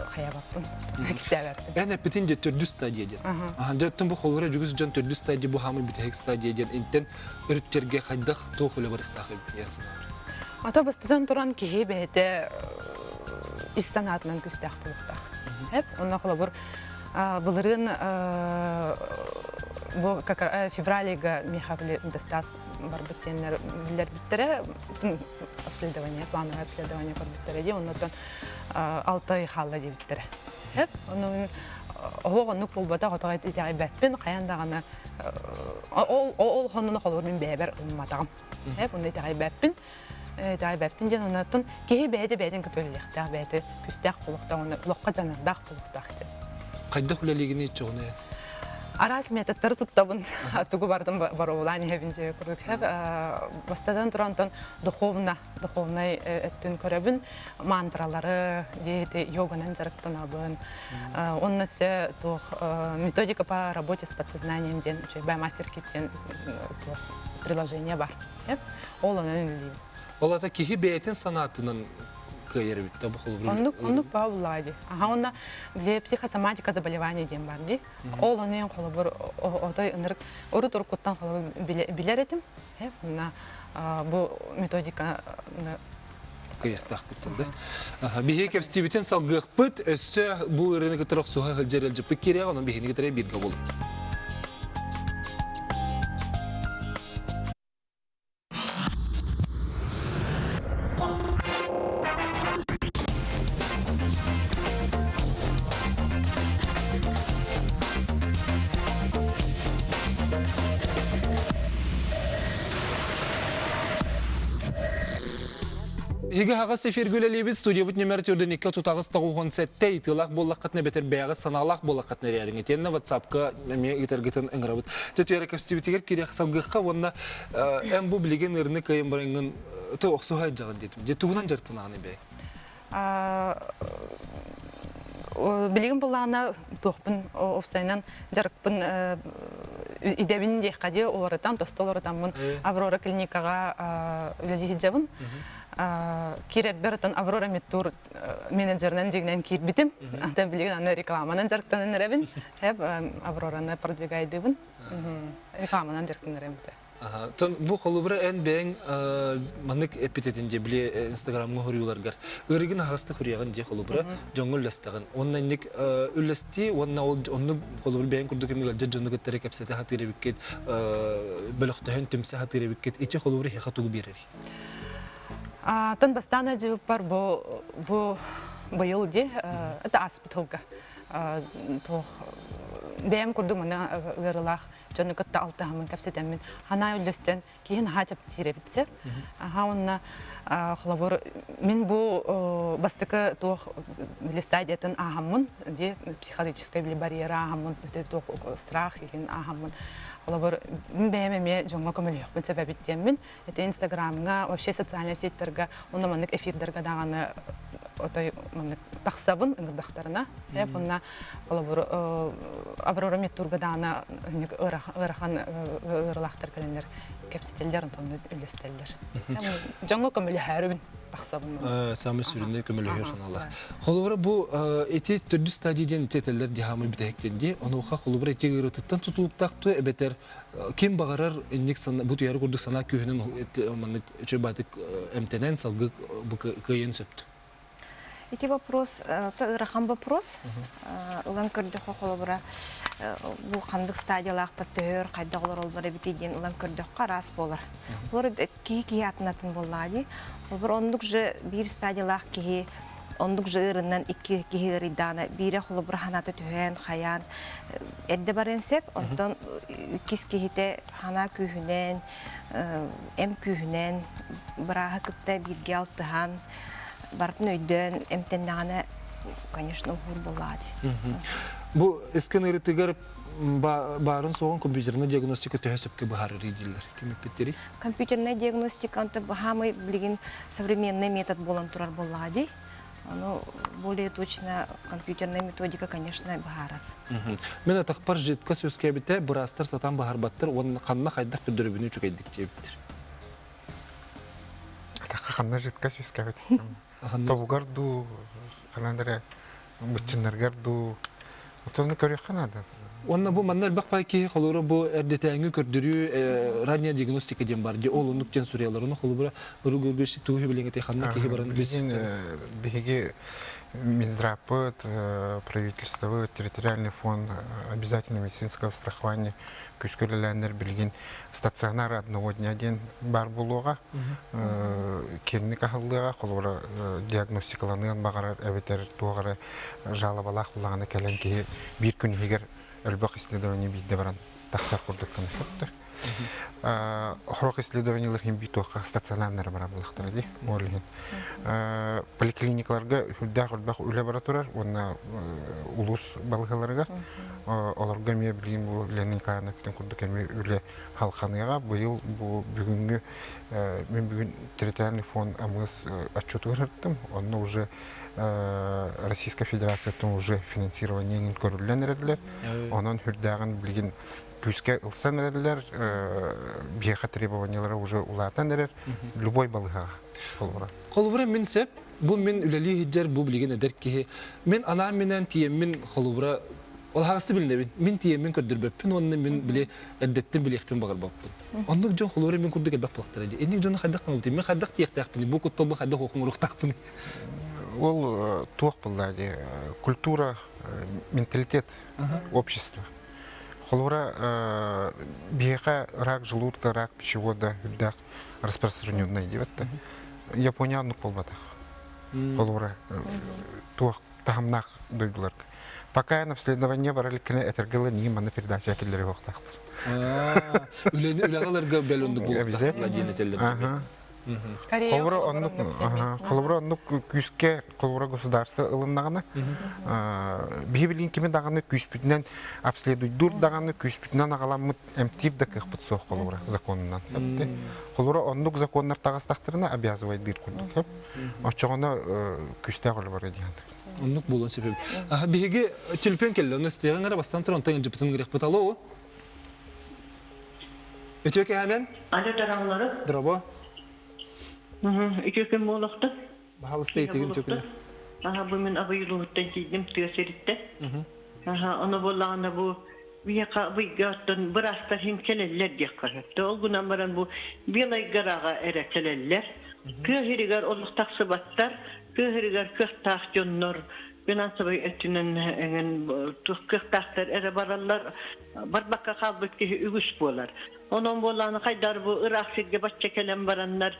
хайабаппын, кистээбэппин. Эн эппитин де төрдүс стадия диэн. Дьэ, бу холобура жүгүс дьон төрдүс стадия бу хаамый бүтэһик стадия диэн интен өрүттэргэ хайдах туох үлэ барыахтаах эбит диэн санаабар. Ата бастатан туран киһи бэйэтэ ис санаатынан күстээх буолуохтаах. Эп, онно холобур былырыын бу февралига Михаил метастаз барбыт диэннэр биллэрбиттэрэ обследование, плановое обследование көрбүттэрэ дии, оннуттан алта ый хаалла диэбиттэрэ. Эп, онон оһох оннук буолбатах, отоҕо итэҕэйбэппин, хайаан даҕаны ол ол хоннону холобур мин бэйэбэр ылымматаҕым. Эп, онно итэҕэйбэппин. Итэҕэйбэппин диэн оннуттан киһи бэйэтэ бэйэтин кытта үлэлиэхтээх, бэйэтэ күстээх буолуохтаах уонна олоххо дьаныардаах буолуохтаах диэн. Хайдах үлэлиигиний чоҕуна? Араас методтары туттабын. Тугу бардым боруобалаан иһэбин дьиэ курдук. Бастатан туран онтон духовно, духовнай өттүн көрөбүн. Мантралары, диэти йоганан дьарыктанабын. Онно өссө туох методика по работе с подсознанием диэн үчүгэй мастер-кит диэн туох приложение бар. Ол онон үлэлиибин. Ол ата киһи бэйэтин санаатынан кыайар эбит да бу холобур. Оннук оннук баа буллаҕа дии. Аха онно били психосоматика заболевание диэн бар дии. Ол ону эн холобур отой ынырык урут уруккуттан холобур билэр этим. Мына бу методика кыйахтаахпыт да. Биһиги кэпсэтиибитин салгыахпыт, өссө бу ырыаны кытары охсуһа сылдьар ыалдьыппыт киириэҕэ, онон биһигини кытары бииргэ буолуҥ. Биһиги аһаҕас эфиргэ үлэлиибит. Студиябыт нөмер төрдүн 2 тутаҕыс 97 ыйтыылаах буоллаххытына эбэтэр бэйэҕит санаалаах буоллаххытына эрээриҥ. Итиэннэ WhatsApp-ка эмиэ ыытаргытын ыҥырабыт. Дьэ түөрэ көстүбүтүгэр кириэх салгыахха уонна эн бу билигин ырыны кыайан бараҥҥын то охсуһа сылдьаҕын диэтим. Дьэ тугунан дьарыктанаҕын бэйэҥ? Билигин буллаҕына туохпун уопсайынан дьарыкпын идэбин диэххэ дии уларытан, тосту уларытаммын Аврора клиникаҕа үлэлии сылдьабын. Киирэрбэр отон Аврора Медтур менеджеринэн дьиҥинэн киирбитим. Антон билигин аны рекламанан дьарыктанан эрэбин. Эп Аврораны продвигайдыыбын. Рекламанан дьарыктанар эрэбин. Тон бу холобура эн бэйэҥ маннык эппитетин дии били инстаграмҥа хоруйуларгар ырыгын аһаҕастык хуруйаҕын дии холобура дьоҥҥо үллэстэҕин уонна инник үллэстии уонна ол оннук холобур бэйэҥ курдук эмиэ дьону кытта кэпсэтэ сатыыр эбиккит бөлөхтөһөн түмсэ сатыыр эбиккит ити холобура эһиэхэ тугу биэрэрий Тон бастаан дьыбыппар бу бу быйыл дии это ааспыт сылга туох бэйэм курдук мына ыарыылаах дьону кытта алтыһаммын кэпсэтэммин ханаа үллэстэн киһи наһаа чэпчиир эбит сөп аха уонна холобур мин бу бастакы туох били стадиятын ааһаммын дии психологическай били барьеры ааһаммын туох страх иһин ааһаммын холобур мин бэйэм эмиэ дьоҥҥо көмөлөһүөхпүн сөп эбит диэммин ити инстаграмҥа вообще социальнай сетьтэргэ уонна маннык эфирдэргэ даҕаны отой маннык тахсабын ыҥырдахтарына эп уонна холобур Аврора Медтурга даҕаны ыарахан ыарылаахтар кэлэннэр кэпсэтэллэр онтон үллэстэллэр дьоҥҥо көмөлөһөөрүбүн тахсабын Самый сүрүнэ көмөлөһөр санаалар. Холобура бу ити төрдүс стадия диэн ити этэллэр диһаамы бүтэһиктен дии. Онуоха холобура ити ыарытыттан тутулуктаах туо эбэтэр ким баҕарар инник бу туйары курдук санаа күүһүнэн маннык үчүгэй эмтэнэн салгыы бу кыайыан сөптө. Ити вопрос ыарахан вопрос. Ылан көрдөххө холобура бу ханнык стадиялаахтар төһөр хайдах олороллор эбитий диэн ылан көрдөххө араас буолар. Олор киһи киһи атын атын буоллаҕа дии. Холобур оннук же биир стадиялаах киһи оннук же ыырынан икки киһи ыарыйдаана биирэ холобура ханаата түһэн хайаан эрдэ барыан сөп онтон иккис киһитэ ханаа күүһүнэн эм күүһүнэн бырааһы кытта бииргэ алтыһан барытын өйдөөн эмтэннэҕинэ конечно уһуур буоллаҕа дии Бу искэн ыарытыгар баарын суоҕун компьютерная диагностика төһө сөпкө быһаарар дииллэр ким эппиттэрий Компьютерная диагностика онто баһаамай билигин современный метод буолан турар буоллаҕа дии. Ону более точно компьютерная методика, конечно, быһаарар. Мен атахпар жидко сөскэбитэ быраастар сатаан баһарбаттар уонна ханна хайдах көрдөрөбүнү үчүгэйдик диэбиттэр. Атахха ханна жидко сөскэбит? Тобугар дуу, ханан эрэ быччыннаргар дуу отону көрүөххэ наада. Уонна бу манна элбэх пай киһи холобура бу эрдэтээҥҥи көрдөрүү ранняя диагностика диэн бар дии ол оннук диэн суруйаллар. Ону холобура ырыгыргыш тугу билиҥҥи ханна киһи баран Билигин биһиги Минздравпыт, правительствобыт, территориальный фонд обязательного медицинского страхования күүскэ үлэлээннэр билигин стационар одного дня диэн баар буолуоҕа. Киэҥник аһыллыаҕа, холобура диагностикаланыан баҕарар эбэтэр туох эрэ жалобалаах буоллаҕына кэлэн киһи биир күн иһигэр элбэх исследование биирдэ баран тахсар курдук гына сөптөр. Хорох исследованиелар иһин биир туохха стационарнары бара буоллахтара дии, ол иһин. Поликлиникаларга сүрдээх элбэх үлэ бара турар уонна улуус балыыһаларыгар олорго эмиэ билигин бу Лена Николаевна курдук эмиэ үлэ халханыаҕа. Быйыл бу бүгүҥҥү мин бүгүн территориальный фонд АМС отчетугар сырыттым. Онно уже Российская Федерацияттан уже финансирование көрүллэн эрэллэр. Онон хүрдээҕин билигин күүскэ ылсан эрэллэр, биһиэхэ требованиялара уже улаатан эрэр. Любой балыһаҕа холобура. Холобура мин сөп, бу мин үлэлии сылдьар бу билигин эдэр киһи. Мин анаан-минээн тиийэммин холобура ол хаҕысы билинэбин. Мин тиийэммин көрдөрбөппүн уонна мин били эрдэттэн билиэхпин баҕарбаппын. Оннук дьон холобура мин курдук элбэх буолахтара дии. Инник дьону хайдах гынабытый? Мин хайдах тиийиэхтээхпиний? Бу кутталбын хайдах оҥоруохтаахпыный? Ол туох буолла дии культура, менталитет общества. Холобура биһиэхэ рак желудка, рак пищевода үрдээх распространенный диэбэт да. Япония оннук буолбатах. Холобура туох таһымнаах дойдуларга. Пока обследование бара иликкинэ этэргэ нии манна передача киллэри буохтаахтар. Үлэни үлэҕэ ыларга бэл оннук буолуохтаах диэн этэллэр. Холобура оннук холобура оннук күүскэ холобура государство ылыннаҕына биһи билигин кими даҕаны күүспүтүнэн обследуйдуур даҕаны күүспүтүнэн аҕаламмыт эмтиир да кыахпыт суох холобура законунан. Холобура оннук законнар таҕыстахтарына обязывайдыыр курдук. Оччоҕуна күүстээх үлэ барыа диэн. Оннук буолуон сөп эбит. Биһиги телефон кэллэ, онно истиэҕиҥ эрэ бастан туран онтон илдьиппитин ыҥырыахпыт. Алло. Үтүө кэһэнэн. Алло, дараалары. Дорообо. Үтүө күн буолуохтун. Баһалыста итигин үтүө күнэ. Аха, бу мин абый улууһуттан тиийдим тыа сириттэн. Аха, ону буоллаҕына бу биһиэхэ абыйга оттон быраастар иһин кэлэллэр диэххэ сөп. Ол гынан баран бу Белай гораҕа эрэ кэлэллэр. Тыа сиригэр олох тахсыбаттар. Тыа сиригэр кыахтаах дьоннор финансовай өттүнэн эҥин кыахтаахтар эрэ бараллар. Барбакка хаалбыт киһи үгүс буолар. Онон буоллаҕына хайдах бу ыраах сиргэ бачча кэлэн бараннар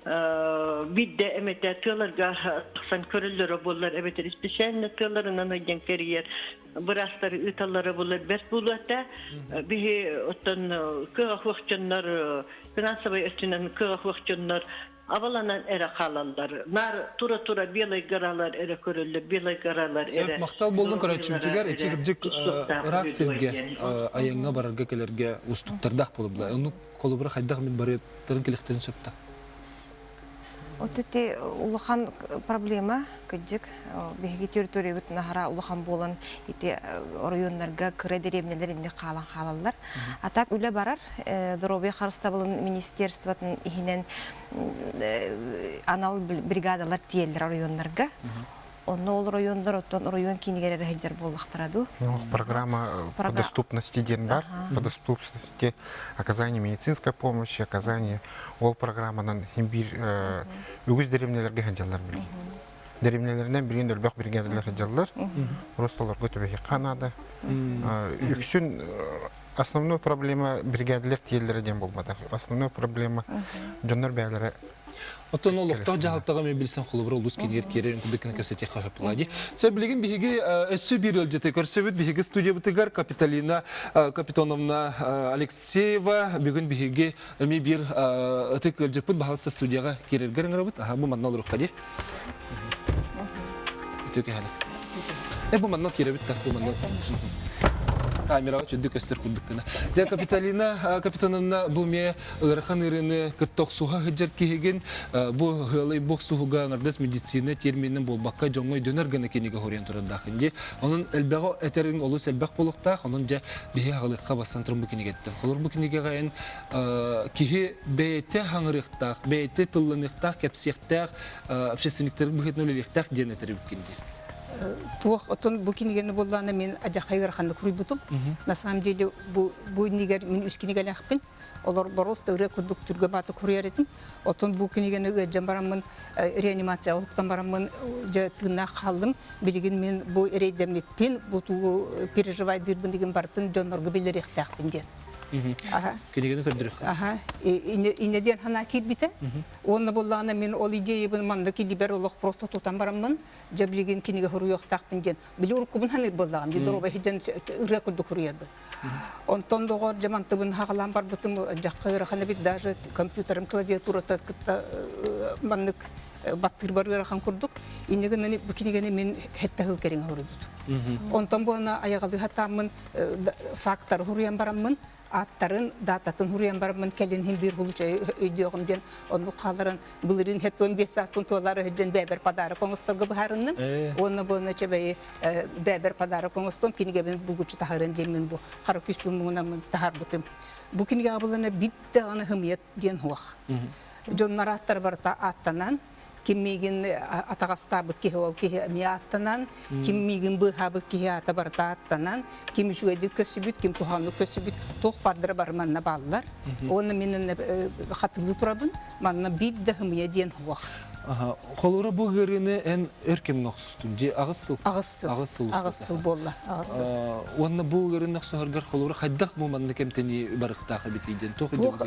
биирдэ эмэтэ тыаларга тахсан көрөллөрө буоллар эбэтэр исписээлинэ тыаларынан ыйдан кэрийэр быраастары ыыталлара буоллар бэрт буолуо этэ. Биһи оттон кыаҕа суох дьоннор финансовай өттүнэн кыаҕа суох дьоннор абаланан эрэ хаалаллар. Наар тура-тура белай горалар эрэ көрөллөр, белай горалар эрэ. Сөп, махтал буоллун көрөөччүбүтүгэр ити кырдьык ыраах сиргэ айаҥҥа барарга кэлэргэ уустуктардаах буолла. Оннук холобура хайдах эмит барыаттарын кэлиэхтэрин сөп да? Вот ити улахан проблема кырдьык биһиги территориябыт наһара улахан буолан ити оройуоннарга кыра дэриэбинэлэр инник хаалан хаалаллар. А так үлэ барар доруобуйа харыстабылын министерствотын иһинэн анал бригадалар тиэллэр оройуоннарга. Онно ол оройуоннар оттон оройуон киинигэр эрэ сылдьар буоллахтара дуу? Программа по доступности диэн бар. По доступности оказание медицинской помощи, оказание ол программанан биир үгүс дэриэбинэлэргэ сылдьаллар билигин. Дэриэбинэлэринэн билигин өлбөх бригадалар сылдьаллар. Просто олорго түбэһиэххэ наада. Үксүн основной проблема бригадалар тиэллэрэ диэн буолбатах. Основной проблема дьоннор бэйэлэрэ Оттон олохтоох дьаһалтаҕа мен билсэн холобура улус кинигэр киэрэрин курдук гына кэпсэтиэххэ сөп буолаа Сэ билигин биһиги өссө биир ыалдьыты көрсөбүт. Биһиги студиябытыгар Капиталина Капитоновна Алексеева бүгүн биһиги эмиэ биир ытык ыалдьыппыт баһалыста студияҕа киирэргэр ыҥырабыт. Аха бу манна олоруохха дии. Үтүө кэһэни. Э бу манна киирэбит да бу манна. Камераҕа чүддүк көстөр курдук гына. Дьэ Капиталина Капитоновна бу эмиэ ыарахан ыарыыны кытта охсуһа сылдьар киһигин бу ыалай бу охсуһуга аҥардас медицина терминин буолбакка дьоҥҥо өйдөнөр гына кинигэ хоруйан турардаахын дии. Онон элбэҕи этэриҥ олус элбэх буолуохтаах. Онон дьэ биһи аҕалыахха бастан туран бу кинигэттэн. Холор бу кинигэҕэ эн киһи бэйэтэ хаҥырыахтаах, бэйэтэ тылланыахтаах, кэпсиэхтээх, общественниктар быһыытынан үлэлиэхтээх диэн этэр эбиккин дии. Туох отон бу кинигэни буллаана мин адьахай ыараханнык суруйбутум. На самом деле бу бу иннигэр мин үс кинигэлээхпин. Олор боруоста ырыа курдук түргэн баатык суруйар этим. Отон бу кинигэни ыалдьан бараммын реанимацияҕа уһуктан бараммын дьэ тыыннаах хааллым. Билигин мин бу эрэйдэммиппин, бу тугу переживайдыырбын деген барытын дьоннорго биллэриэхтээхпин диэн. Кинигэни көрдөрүөххэ. Аха. Инне диэн санаа киирбитэ. Уонна буоллаҕына мин ол идеябын манна килибэр олох просто тутан бараммын, дьэ билигин кинигэ суруйуохтаахпын диэн. Били уруккубун саныыр буоллаҕым, дии доруобай сылдьан ырыа курдук суруйарбын. Онтон доҕор дьэ мантыбын хаҕалаан барбытым, дьахха ыарахан эбит, даже компьютерым клавиатурата кытта маннык баттыырбар ыарахан курдук. Инньэ гынан бу кинигэни мин сэттэ сыл кэриҥэ суруйбутум. Онтон буолана айаҕалыы сатааммын фактары суруйан бараммын, ааттарын, дататын суруйан бараммын кэлин иһин биир случай өйдүөҕүм диэн оннук хаалларан былырыын 75 сааспын туолаары сылдьан бэйэбэр подарок оҥосторго быһаарынным. Уонна буолна чэбэйи бэйэбэр подарок оҥостон кинигэбин булгуччу таһааран диэммин бу хара күспүн муҥунаммын таһаарбытым. Бу кинигэҕэ булана бит даҕаны хымыйат диэн суох. Дьоннор ааттара барыта ааттанан ким миигин атаҕастаабыт киһи ол киһи эмиэ ааттанан, ким миигин быыһаабыт киһи аата барыта ааттанан, ким үчүгэйдик көрсүбүт, ким куһаҕаннык көрсүбүт, туох бардара бары манна бааллар. Уонна мин хатылыы турабын, манна биир да хымыйа диэн суох. Холура бу ыарыыны эн өр кэмҥэ охсустуҥ дии аҕыс сыл. Аҕыс сыл. Аҕыс сыл Аҕыс сыл буолла. Аҕыс сыл. Уонна бу ыарыыны охсуһаргар холура хайдах бу манна кэмтэнии барыктаах эбитий диэн туох Туох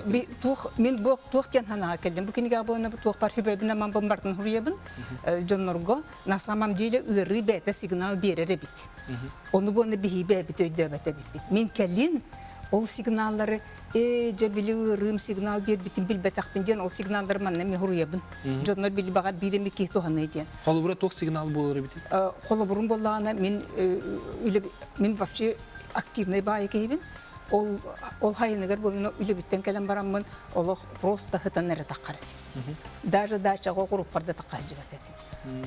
туох мин бу туох диэн санааҕа кэллим. Бу кинигэҕэ буолна туох бар хүбэбин аман бомбардын хуруйабын дьоннорго на самом деле ыарыы бэйэтэ сигнал биэрэр эбит. Ону буолна биһи бэйэбит өйдөөбөт эбиппит. Мин кэлин. Ол сигналлары ээ дьэ били ыарыым сигнал биэрбитин билбэтэхпин диэн ол сигналлары манна эмиэ суруйабын. Дьоннор били баҕар биир эмэ киһи туһаныа диэн. Холобура туох сигнал буолар эбитий? Холобурум буоллаҕына мин үлэ мин вообще активнай баайы киһибин. Ол ол хайыныгар бу мин үлэбиттэн кэлэн бараммын олох просто сытан эрэ таххар этим. Даже дачаҕа группар да тахха сылдьыбат этим.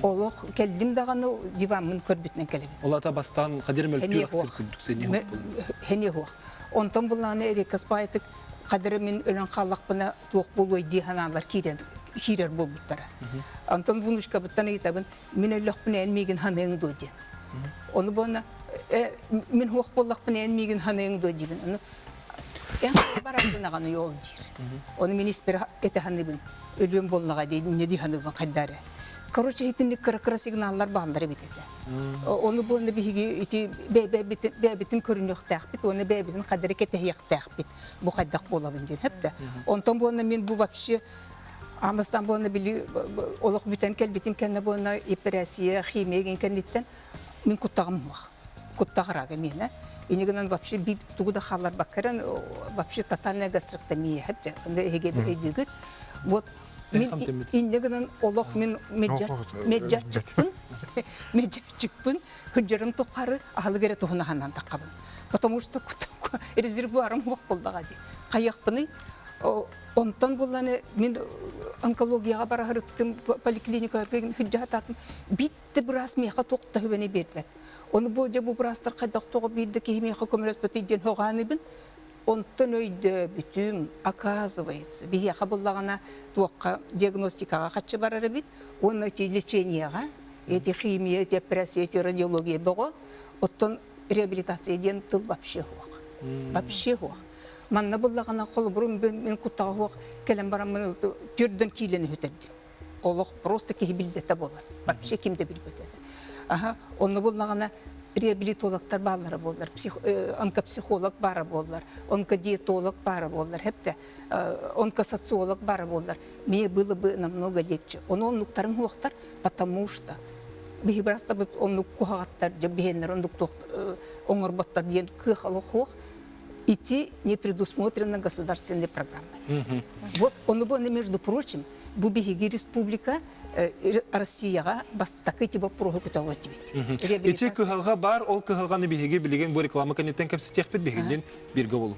Олох кэллим даҕаны диваммын көрбүтүнэн кэлэбин. Ол ата бастаан хадир мөлтүүр ахсыр курдук сэниэ Хэниэ суох. Онтон буллаҕына Эрикас баайтык хадыры мин өлөн хааллахпына туох буолуой дии санаалар киирэн киирэр буолбуттара. Онтон внучкабыттан ыйытабын, мин өллөхпүнэ эн миигин ханыаҥ дуо диэн. Ону буолна мин суох буоллахпына эн миигин ханыаҥ дуо диибин. Ону эн бараргын аҕаны ол диир. Ону мин испэр этэ саныыбын. Өлүөм буоллаҕа дии, инньэ дии саныыбын хайда эрэ. Короче, итинник кыра-кыра сигналлар бааллар эбит этэ. Ону буолна биһиги ити бэйэбитин көрүнүөхтээхпит уонна бэйэбитин хадары кэтэһиэхтээхпит. Бу хайдах буолабын диэн хэптэ. Онтон буолна мин бу вообще Амыстан буолна били олох бүтэн кэлбитим кэннэ буолна эпэрээссийэ, химия гин кэнниттэн мин куттаҕым суох. Куттаҕырага миэнэ. Ини гынан вообще биир тугу да хаалларбаккаран вообще тотальная гастроктомия хэптэ. Эһиги өйдүүгүт. Вот мин инне гынан олох мин меджарчыкпын меджарчыкпын хыджарым тухары аһылык эрэ туһунаһанан таххабын. Потому что резервуарым суох буоллаҕа дии. Хайыахпыный? Онтон булланы мин онкологияҕа бара сырыттым, поликлиникаларга сылдьа Биирдэ быраас миэхэ туох да сүбэни биэрбэт. Ону бу дьэ бу быраастар хайдах тоҕо биирдэ киһи миэхэ көмөлөспөтүй диэн хоҕааныыбын. Онтон өйдөөбүтүм, оказывается, биһиэхэ буллаҕына туохха диагностикаҕа хаччы барар эбит уонна эти лечениеҕа, эти химия, эти операция, эти радиология бөҕө, оттон реабилитация диэн тыл вообще суох. Вообще суох. Манна буллаҕына холобурум мин куттаҕа суох кэлэн бараммын түрдөн киилэни сүтэрдим. Олох просто киһи билбэтэ буолар. Вообще ким да билбэтэ. Аха, онно буллаҕына реабилитологтар бааллара буоллар, онкопсихолог баара буоллар, онкодиетолог баара буоллар, хепте онкосоциолог баара буоллар, мне было бы намного легче. Ону оннуктарын хуохтар, потому что биһи бырастабыт оннук куһаҕаттар, биһиэннэр оннук оҥорботтор диэн кыах олох хуох идти не предусмотрено государственной программой. Вот он бы, между прочим, бу биһиги республика Россияҕа бастакы ити боппуруоһу көтөҕө этибит. Ити кыһалҕа бар, ол кыһалҕаны биһиги билигин бу реклама кэнниттэн кэпсэтиэхпит, биһигиннин биргэ болу.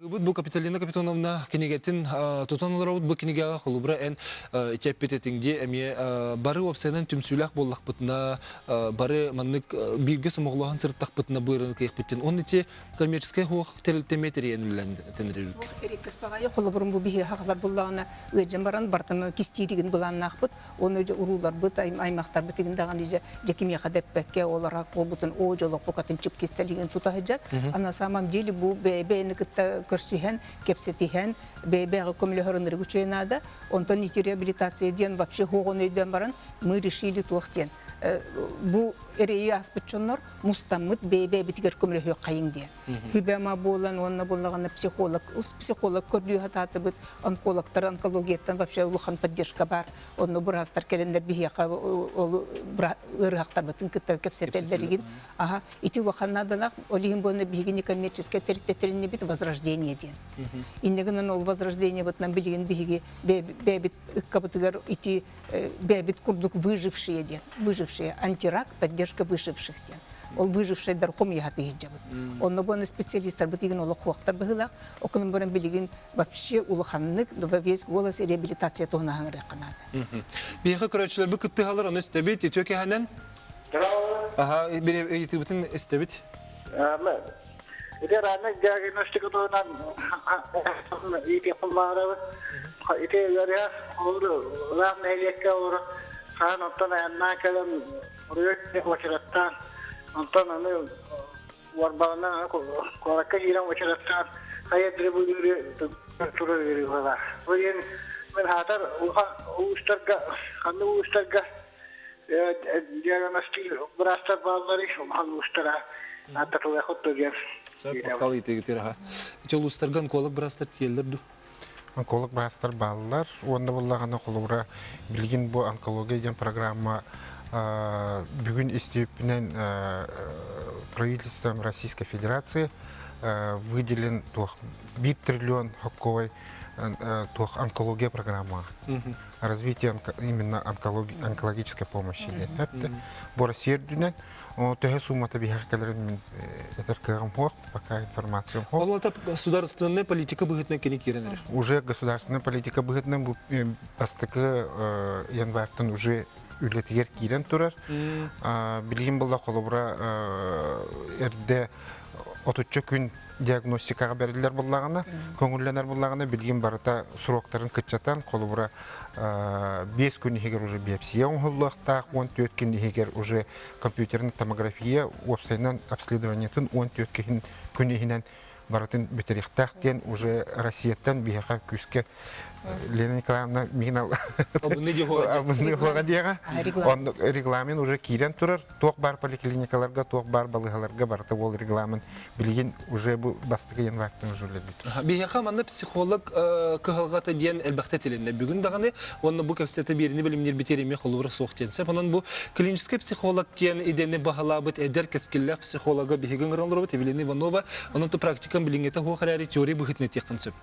Бу Капиталина Капитоновна кинигэтин тутан олоробут бу кинигэҕэ холобура эн ити эппит этиҥ дии эмиэ бары уопсайынан түмсүүлээх буоллахпытына бары маннык бииргэ сомоҕолоһон сырыттахпытына быырын кыйахпыттын он ити коммерческай хуох тэрилтэ эмиэ тэрийэн үлэлэн Эриккис баҕайы холобурун бу биһи хаҕалар буллаҕына ыалдьан баран бартан кистииригин былааннаахпыт Оны дьэ урууларбыт, аймахтарбыт игин даҕаны дьэ дьэ кимиэхэ да эппэккэ ол араак буолбутун оо дьолоппу катын чып кистэлигин тута сылдьар. А на самом деле бу бэйэ-бэйэни кытта көрсүһэн, кэпсэтиһэн, бэйэ-бэйэҕэ көмөлөһөр ынырык үчүгэй наада. Онтон ити реабилитация диэн вообще хуоҕун өйдөөн баран мы решили туох диэн. Бу эрэйи ааспыт дьоннор мустаммыт бэйэ-бэйэбитигэр көмөлөһүөххэйиҥ диэн. Хүбэ-ама буолан уонна буоллаҕына психолог, психолог көрдүү сатаатыбыт, онкологтар онкологияттан вообще улахан поддержка баар. Онно быраастар кэлэннэр биһиэхэ ол ыарыһахтарбытын кытта кэпсэтэллэригин. Аха, ити улахан наадалаах, ол иһин буолна биһиги некоммерческай тэрилтэтэриннибит возрождение диэн. Инне гынан ол возрождениебытынан билигин биһиги бэйэбит ыккабытыгар ити бэйэбит курдук выжившие диэн, выжившие, антирак, поддержка выживших диэн. Ол выжившийдар хомуйаһаты иһдьабыт. Онно буона специалистарбыт игин олох хуохтар быһыылаах. Окунун баран билигин вообще улаханнык во весь голос реабилитация туһуна хаҥырыахха наада. Биһиэхэ көрөөччүлэрбит кыттыһалар, ону истэбит, үтүө кэһэнэн. Аха, ыйытыыбытын истэбит. Ити ранник диагностика туһунан иитиэхпин баҕарабын. Ити ыарыһах ыраах нэһилиэккэ олорон хаан оттон айаннаан кэлэн уруйар уочараттаан онтон аны уорбаланан куоракка киирэн уочараттаан хайа дребулүүрү турар ыарыылаах. Бу диэн мин аатар улахан улуустарга ханнык улуустарга диагностик быраастар баалларый улахан улуустара ааттатылыаххыт дуо диэн Махтал ыйытыгытыр аха. Ити улуустарга онколог быраастар тиийэллэр дуу? Онколог быраастар бааллар. Уонна буоллаҕына холобура билигин бу онкология диэн программа бүгүн истибиппинэн правительством Российской Федерации выделен туох 1 триллион хокковай туох онкология программа развитие именно онкологической помощи диэн эпти. Бу Россия үрдүнэн төһө суммата биһиэхэ кэлэрин мин этэр кыаҕым суох, пока информациям суох. Ол это государственная политика быһыытынан кини киирэн эрэр. Уже государственная политика быһыытынан бу бастакы январьтан уже үлэтигэр киирэн турар. Билигин буолла холобура эрдэ отучча күн диагностикаҕа бэриллэр буоллаҕына, көҥүллэнэр буоллаҕына, билигин барыта сроктарын кыччатан, холобура, 5 күн иһигэр уже биопсия оҥоһуллуохтаах, 14 күн иһигэр уже компьютерная томография, уопсайынан обследованиетын 14 күн иһинэн барытын бүтэриэхтээх диэн уже Россияттан биһиэхэ күүскэ Лена Николаевна миин албынныга диэҕэ. Регламент уже киирэн турар. Туох баар поликлиникаларга, туох баар балыыһаларга барыта ол регламент билигин уже бу бастакы январьтан уже үлэлиир. Биһиэхэ манна психолог кыһалҕата диэн элбэхтэ этилиннэ. Бүгүн даҕаны уонна бу кэпсэтэ биэриини бэлэмниирбитигэр эмиэ холобура суох диэн сөп. Онон бу клиническэй психолог диэн идэни баһылаабыт эдэр кэскиллээх психолога биһиги ыҥыран олоробут Евелина Иванова. Онон то практикам билиҥҥитэ суох эрээри теория быһыытынан этиэххин сөп.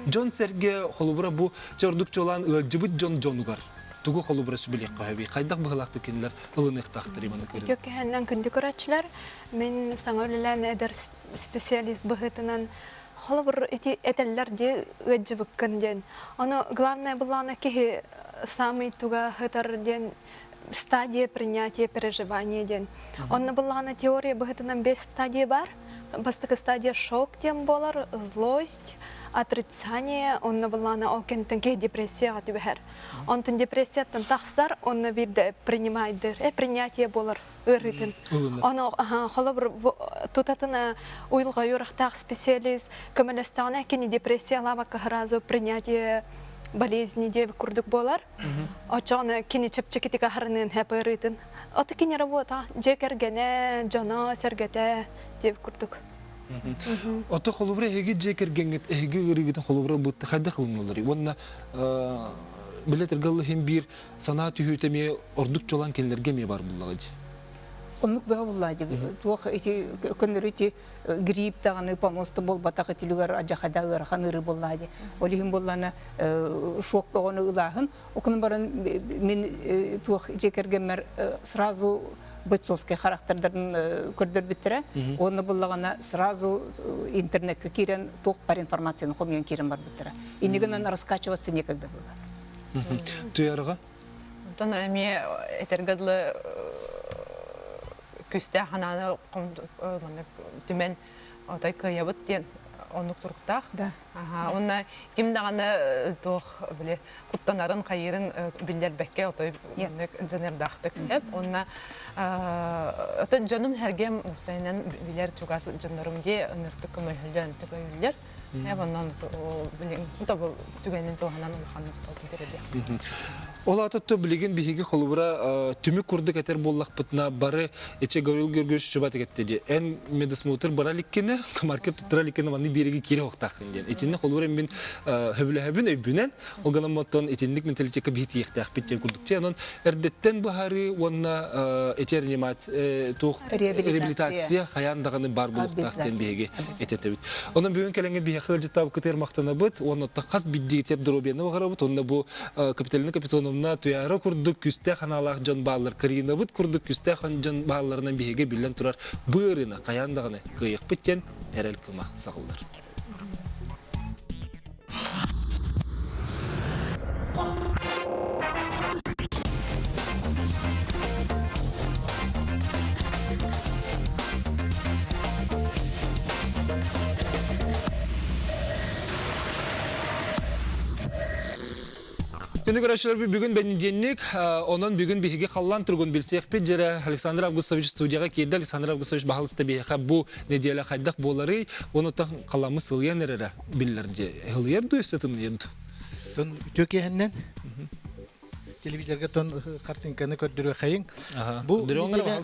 Дьон-сэргэ холобура бу ордук чуолаан ыалдьыбыт дьон дьонугар тугу холобура сүбэлиэххэ сөбүй? Хайдах быһыылаахтык кинилэр ылыныахтаахтар Иван Үтүө киһиннэн күндү көрөөччүлэр, мин саҥа үлэлээн эдэр специалист быһыытынан холобур ити этэллэр дии ыалдьыбыккын диэн. Ону главное былаана киһи самый туга сытар диэн стадия принятия переживания диэн. Онно былаана теория быһыытынан бес стадия бар. Бастакы стадия шок диэн буолар, злость, отрицание, онно былаана ол кэнниттэн киһи депрессияҕа түбэһэр. Онтон депрессияттан тахсар, онно биирдэ принимайдыр, принятие буолар ыарыытын. Ону холобур тутатына уйулҕа үөрэхтээх специалист көмөлөстөҕүнэ кини депрессиялаабакка сразу принятие болезни диэбит курдук буолар. Оччоҕуна кини чэпчэкитик аһарыныан хэп ыарыытын. Ото кини работа дьиэ кэргэнэ, дьоно, сэргэтэ диэбит курдук. Ото холобура эһиги дьиэ кэргэҥҥит эһиги ыарыыгытын холобура ылбытты хайдах ылыналларый? Уонна билэ тыргаллы иһин биир санаа түһүүтэ эмиэ ордук чолан кинилэргэ эмиэ бар буллаҕа дии. Оннук бөҕө буллаа дии. Туох ити көннөрү ити грипп даҕаны понос да буолбатах итилигэр адьахада ыарахан ыарыы буоллаа дии. Ол иһин буоллаана шок бөҕөнү ылааһын. Окунан баран мин туох дьиэ кэргэммэр сразу бойцовскай характердарын көрдөрбүттэрэ. Уонна буллаҕына сразу интернекка киирэн туох бар информацияны хомуйан киирэн барбыттара. Иннигинэн раскачиваться некогда было. Туярга? Онтон эмиэ этэргэ дылы күстээх ханааны түмэн отой кыайабыт диэн оннук туруктаах. Уонна ким даҕаны туох били куттанарын хайыырын биллэрбэккэ отой дьаныардаахтык эп уонна отон дьонум сэргэм уопсайынан билэр чугас дьоннорум дии ыныртык көмөлөһөллөр ынтык өйүүллэр эп онон тобу түгэнин туһанан улаханнык толкуйдар Ол аата билигин биһиги холобура түмүк курдук этэр буоллахпытына бары эче Гаврил Георгиевич чубат этти эн медосмотр бара иликкине маркет туттара иликкине манны биэриги киире охтааххын диэн итинне холобура мин хөбүлэһэбин өйбүнэн ол гынан оттон итинник менталитекка биһи тиийиэхтээхпит диэн курдук онон эрдэттэн быһаарыы уонна эти реанимация туох реабилитация хайаан даҕаны баар буолуохтаах диэн биһиги этэтэбит онон бүгүн кэлэҥҥэ биһиэхэ ыалдьыттаабыккытыгар махтанабыт уонна оттон хас биирдиигитигэр доруобуйаны баҕарабыт уонна бу Капиталина Капитоновна Туяра курдук күүстээх анаалаах дьон бааллар, Каринабыт курдук күүстээх дьон баалларынан биһиги биллэн турар бу ыарыыны хайаан даҕаны кыайыахпыт диэн эрэл кыма саҕыллар. Күнү көрөөччүлэрбит бүгүн бэнидиэнник, онон бүгүн биһиги халлаан туругун билсиэхпит дьэрэ Александр Августович студияҕа киирдэ. Александр Августович баһылыста биһиэхэ бу нэдиэлэ хайдах буоларый, онуттан халаммы сылыйан эрэрэ биллэр дии. Ылыйар дуу, өссө тымныйар дуу? Тон үтүө киэһэннэн телевизорга тон картинканы көрдөрүөххэйиҥ. Бу нэдиэлэ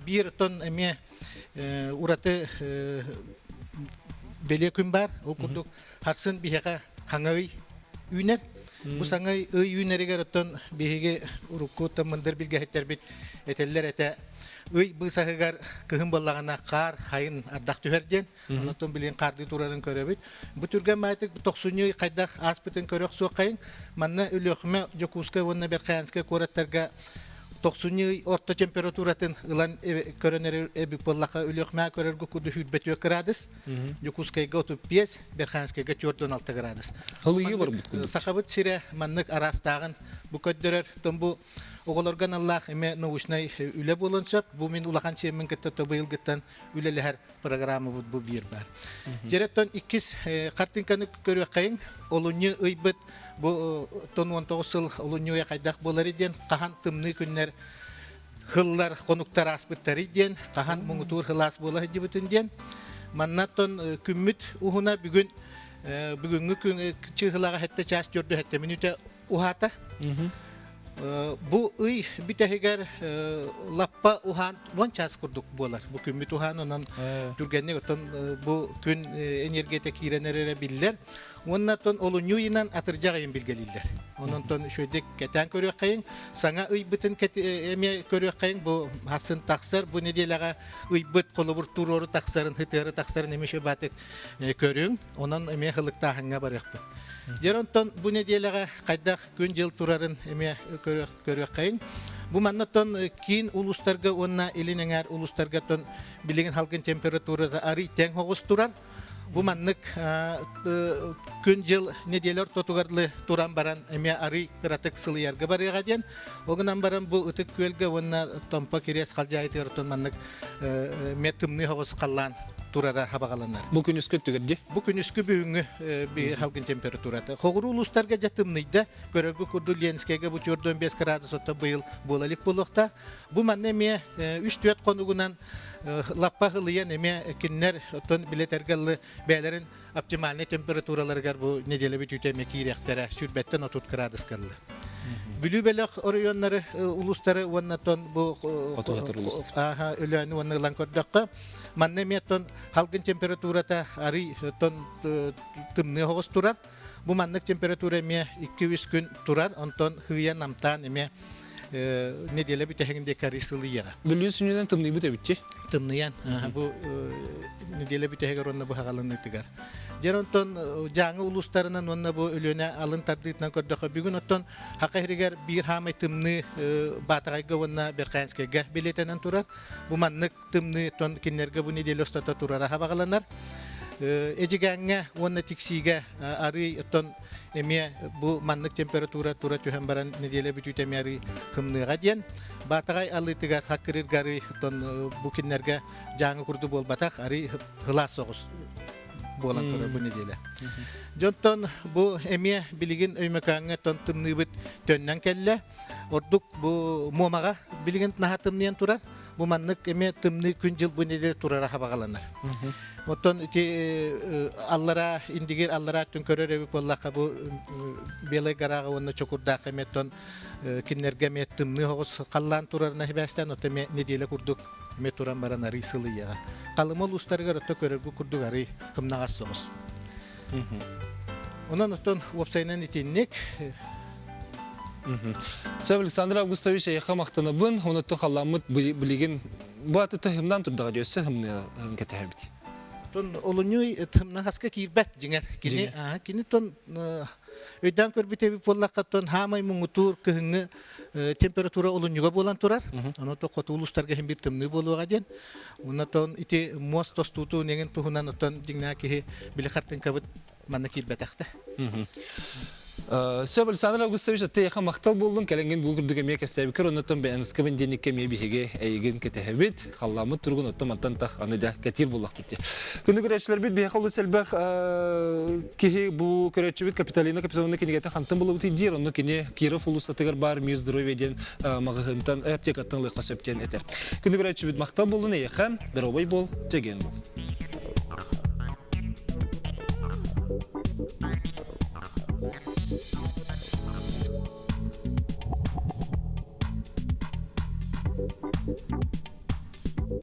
биир тон эмиэ ураты бэлиэ күн бар. Ол курдук харсын биһиэхэ хаҥый. үүнэр. Бу саҥа ый үүнэригэр оттон биһиги урукку мындыр билгэһиттэрбит этэллэр этэ ый быысаһыгар кыһын буоллаҕына хаар хайын ардах түһэр диэн. Онтон билигин хаардыы турарын көрөбүт. Бу түргэн маайтык тохсунньу хайдах ааспытын көрөх суоххайын. Манна Өлүөхүмэ, Дьокуускай уонна Верхоянскай куораттарга тохсунньу ый орто температуратын ылан көрөн эрэр эбит буоллахха Өлүөхүмэ көрөргө курдук 24 градус, Дьокуускайга 35, Верхоянскайга 46 градус. Ылыйыы барбыт курдук. Сахабыт сирэ маннык араастааҕын бу көрдөрөр. Тон бу оҕолорго аналлаах эмэ научнай үлэ буолуон сөп. Бу мин улахан сиэммин кытта быйылгыттан үлэлэһэр программабыт бу биир баар. Дьэрэттон иккис картинканы көрүөххэйиҥ. Олунньу ыйбыт бу тон 19 сыл олунньу ыйа хайдах буолары диэн хаһан тымныы күннэр хыллар хонуктар ааспыттары диэн хаһан муҥутуур хылаас буола сылдьыбытын диэн манна тон күммүт уһуна бүгүн бүгүҥҥү күн чыыһылаҕа сэттэ чаас төрдү сэттэ мүнүүтэ уһаата. Бу ый бүтэһигэр лаппа уһаан уон чаас курдук буолар. Бу күммүт уһаан, онон түргэнник оттон бу күн энергията киирэн эрэрэ биллэр. Уонна оттон олунньу ыйынан атырдьах ыйын билгэлииллэр. Онон үчүгэйдик кэтээн көрүөххэйиҥ. Саҥа ыйбытын эмиэ көрүөххэйиҥ. Бу хасын тахсар, бу нэдиэлэҕэ ыйбыт холобур туруору тахсарын, хытыары тахсарын эмиэ үчүгэй көрүҥ. Онон эмиэ хылыктааһыҥҥа барыахпыт. Дьэр онтон бу нэдиэлэҕэ хайдах күн-дьыл турарын эмиэ көрүөххэйиҥ. Бу манна оттон киин улуустарга уонна илин эҥээр улуустарга оттон билигин халгын температурата арый тэҥ оҕус турар. Бу маннык күн-дьыл нэдиэлэ ортотугар туран баран эмиэ арый кыратык сылыйарга барыаҕа диэн. Ол гынан баран бу Ытык Күөлгэ уонна Томпо Кириэс халдьаайытыгар оттон маннык эмиэ тымныы оҕус халлаан турара хабаҕаланар. Бу күнүскү өттүгэр дии? Бу күнүскү бүгүҥҥү халгын температурата. Хоҕуруу улуустарга дьэ тымныйда. Көрөргө курдук Ленскэйгэ бу 45 градус оттон быйыл буола илик буолуохтаах. Бу манна эмиэ 3-4 хонугунан лаппа ылыйан эмиэ кинилэр оттон билэтэргэ бэйэлэрин оптимальнай температураларыгар бу неделя бүтүүтэ эмиэ киириэхтэрэ сүүрбэттэн 30 градуска ылла. Бүлүү бөлөх оройуоннары улуустары уонна тон бу Өлөөнү уонна ылан көрдөххө манна эмиэ тон халгын температурата арый тон тымныы оҕус турар. Бу маннык температура эмиэ 2-3 күн турар, онтон хыйан намтаан эмиэ неделя бүтэһигин диэки арый сылыйыаҕа. Бүлүү сүнньүнэн тымныйбыт эбитчи? Тымныйан. Бу неделя бүтэһигэр уонна быһаҕаланыытыгар. Дьэр онтон Дьааҥы улуустарынан уонна бу Өлүөнэ алын тардыытынан көрдөххө, бүгүн оттон Хака иһигэр биир хаамай тымныы Баатаҕайга уонна Берхаянскайга билиэтэнэн турар. Бу маннык тымныы тон кинилэргэ бу неделя устата турара хабаҕаланар. Эдьигээҥҥэ уонна Тиксиигэ арыы оттон эмиэ бу маннык температура тура түһэн баран неделя бүтүүтэ эмиэ арыы хымныаҕа диэн. Баатаҕай алыытыгар хаккырыырга арыы оттон бу кинилэргэ дьааҥы курдук буолбатах арыы сылаас соҕус буолан турар бу неделя. Дьонтон бу эмиэ билигин Өймөкөөҥҥө тон тымныыбыт төннөн кэллэ. Ордук бу Муомаҕа билигин наһаа тымныйан турар. Бу маннык эмиэ тымныы күн-дьыл бу неделя турара хабаҕаланар. Оттон ити аллараа Индигир аллараа өттүн көрөр эбит буоллахха бу Белай Гораҕа уонна Чокурдаахха эмиэ оттон кинилэргэ эмиэ тымныы оҕус халлаан турарына сибээстээн оттон эмиэ неделя курдук эмиэ туран баран арый сылыйыаҕа. Халыма улуустарыгар отто көрөргө курдук арый хымнаҕас соҕус. Онон оттон уопсайынан итинник Сөп Александр Августович эйиэхэ махтанабын. Онуттан халламмыт билигин бу аты тыһымнан турдаҕа дии өссө хымныаҕын кэтэһэбит. Тон олунньу тымнаҕаска киирбэт дьиҥэр. Кини кини тон өйдөөн көрбүт эбит буоллахха тон хаамай муҥутуур кыһыҥҥы температура олунньуга буолан турар. Ону то хоту улуустарга иһин биир тымныы буолуоҕа диэн. Уонна тон ити муос тостууту неңин туһунан оттон дьиҥнээх киһи били хартыҥкабыт манна киирбэтэхтэ. Сөп Александр Августович, эйиэхэ махтал буоллун, кэлэҥҥин бу курдук эмиэ кэпсээбиккэр, оннуттан бэйэҥскэбин диэниккэ эмиэ биһиги эйигин кэтэһэбит, халлааммыт туругун оттон мантан тах аны дьэ кэтиир буоллахпыт дии. Күндү көрөөччүлэрбит биһиэхэ олус элбэх киһи бу көрөөччүбүт Капиталина Капитоновна кинигэтэ хантан булабытый диир, онно кини Киров уулуссатыгар баар Мир здоровья диэн маҕаһыынтан, аптекаттан ылыахха сөп диэн этэр. Күндү көрөөччүбүт махтал буоллун эйиэхэ, здоровай буол, чэгиэн буол.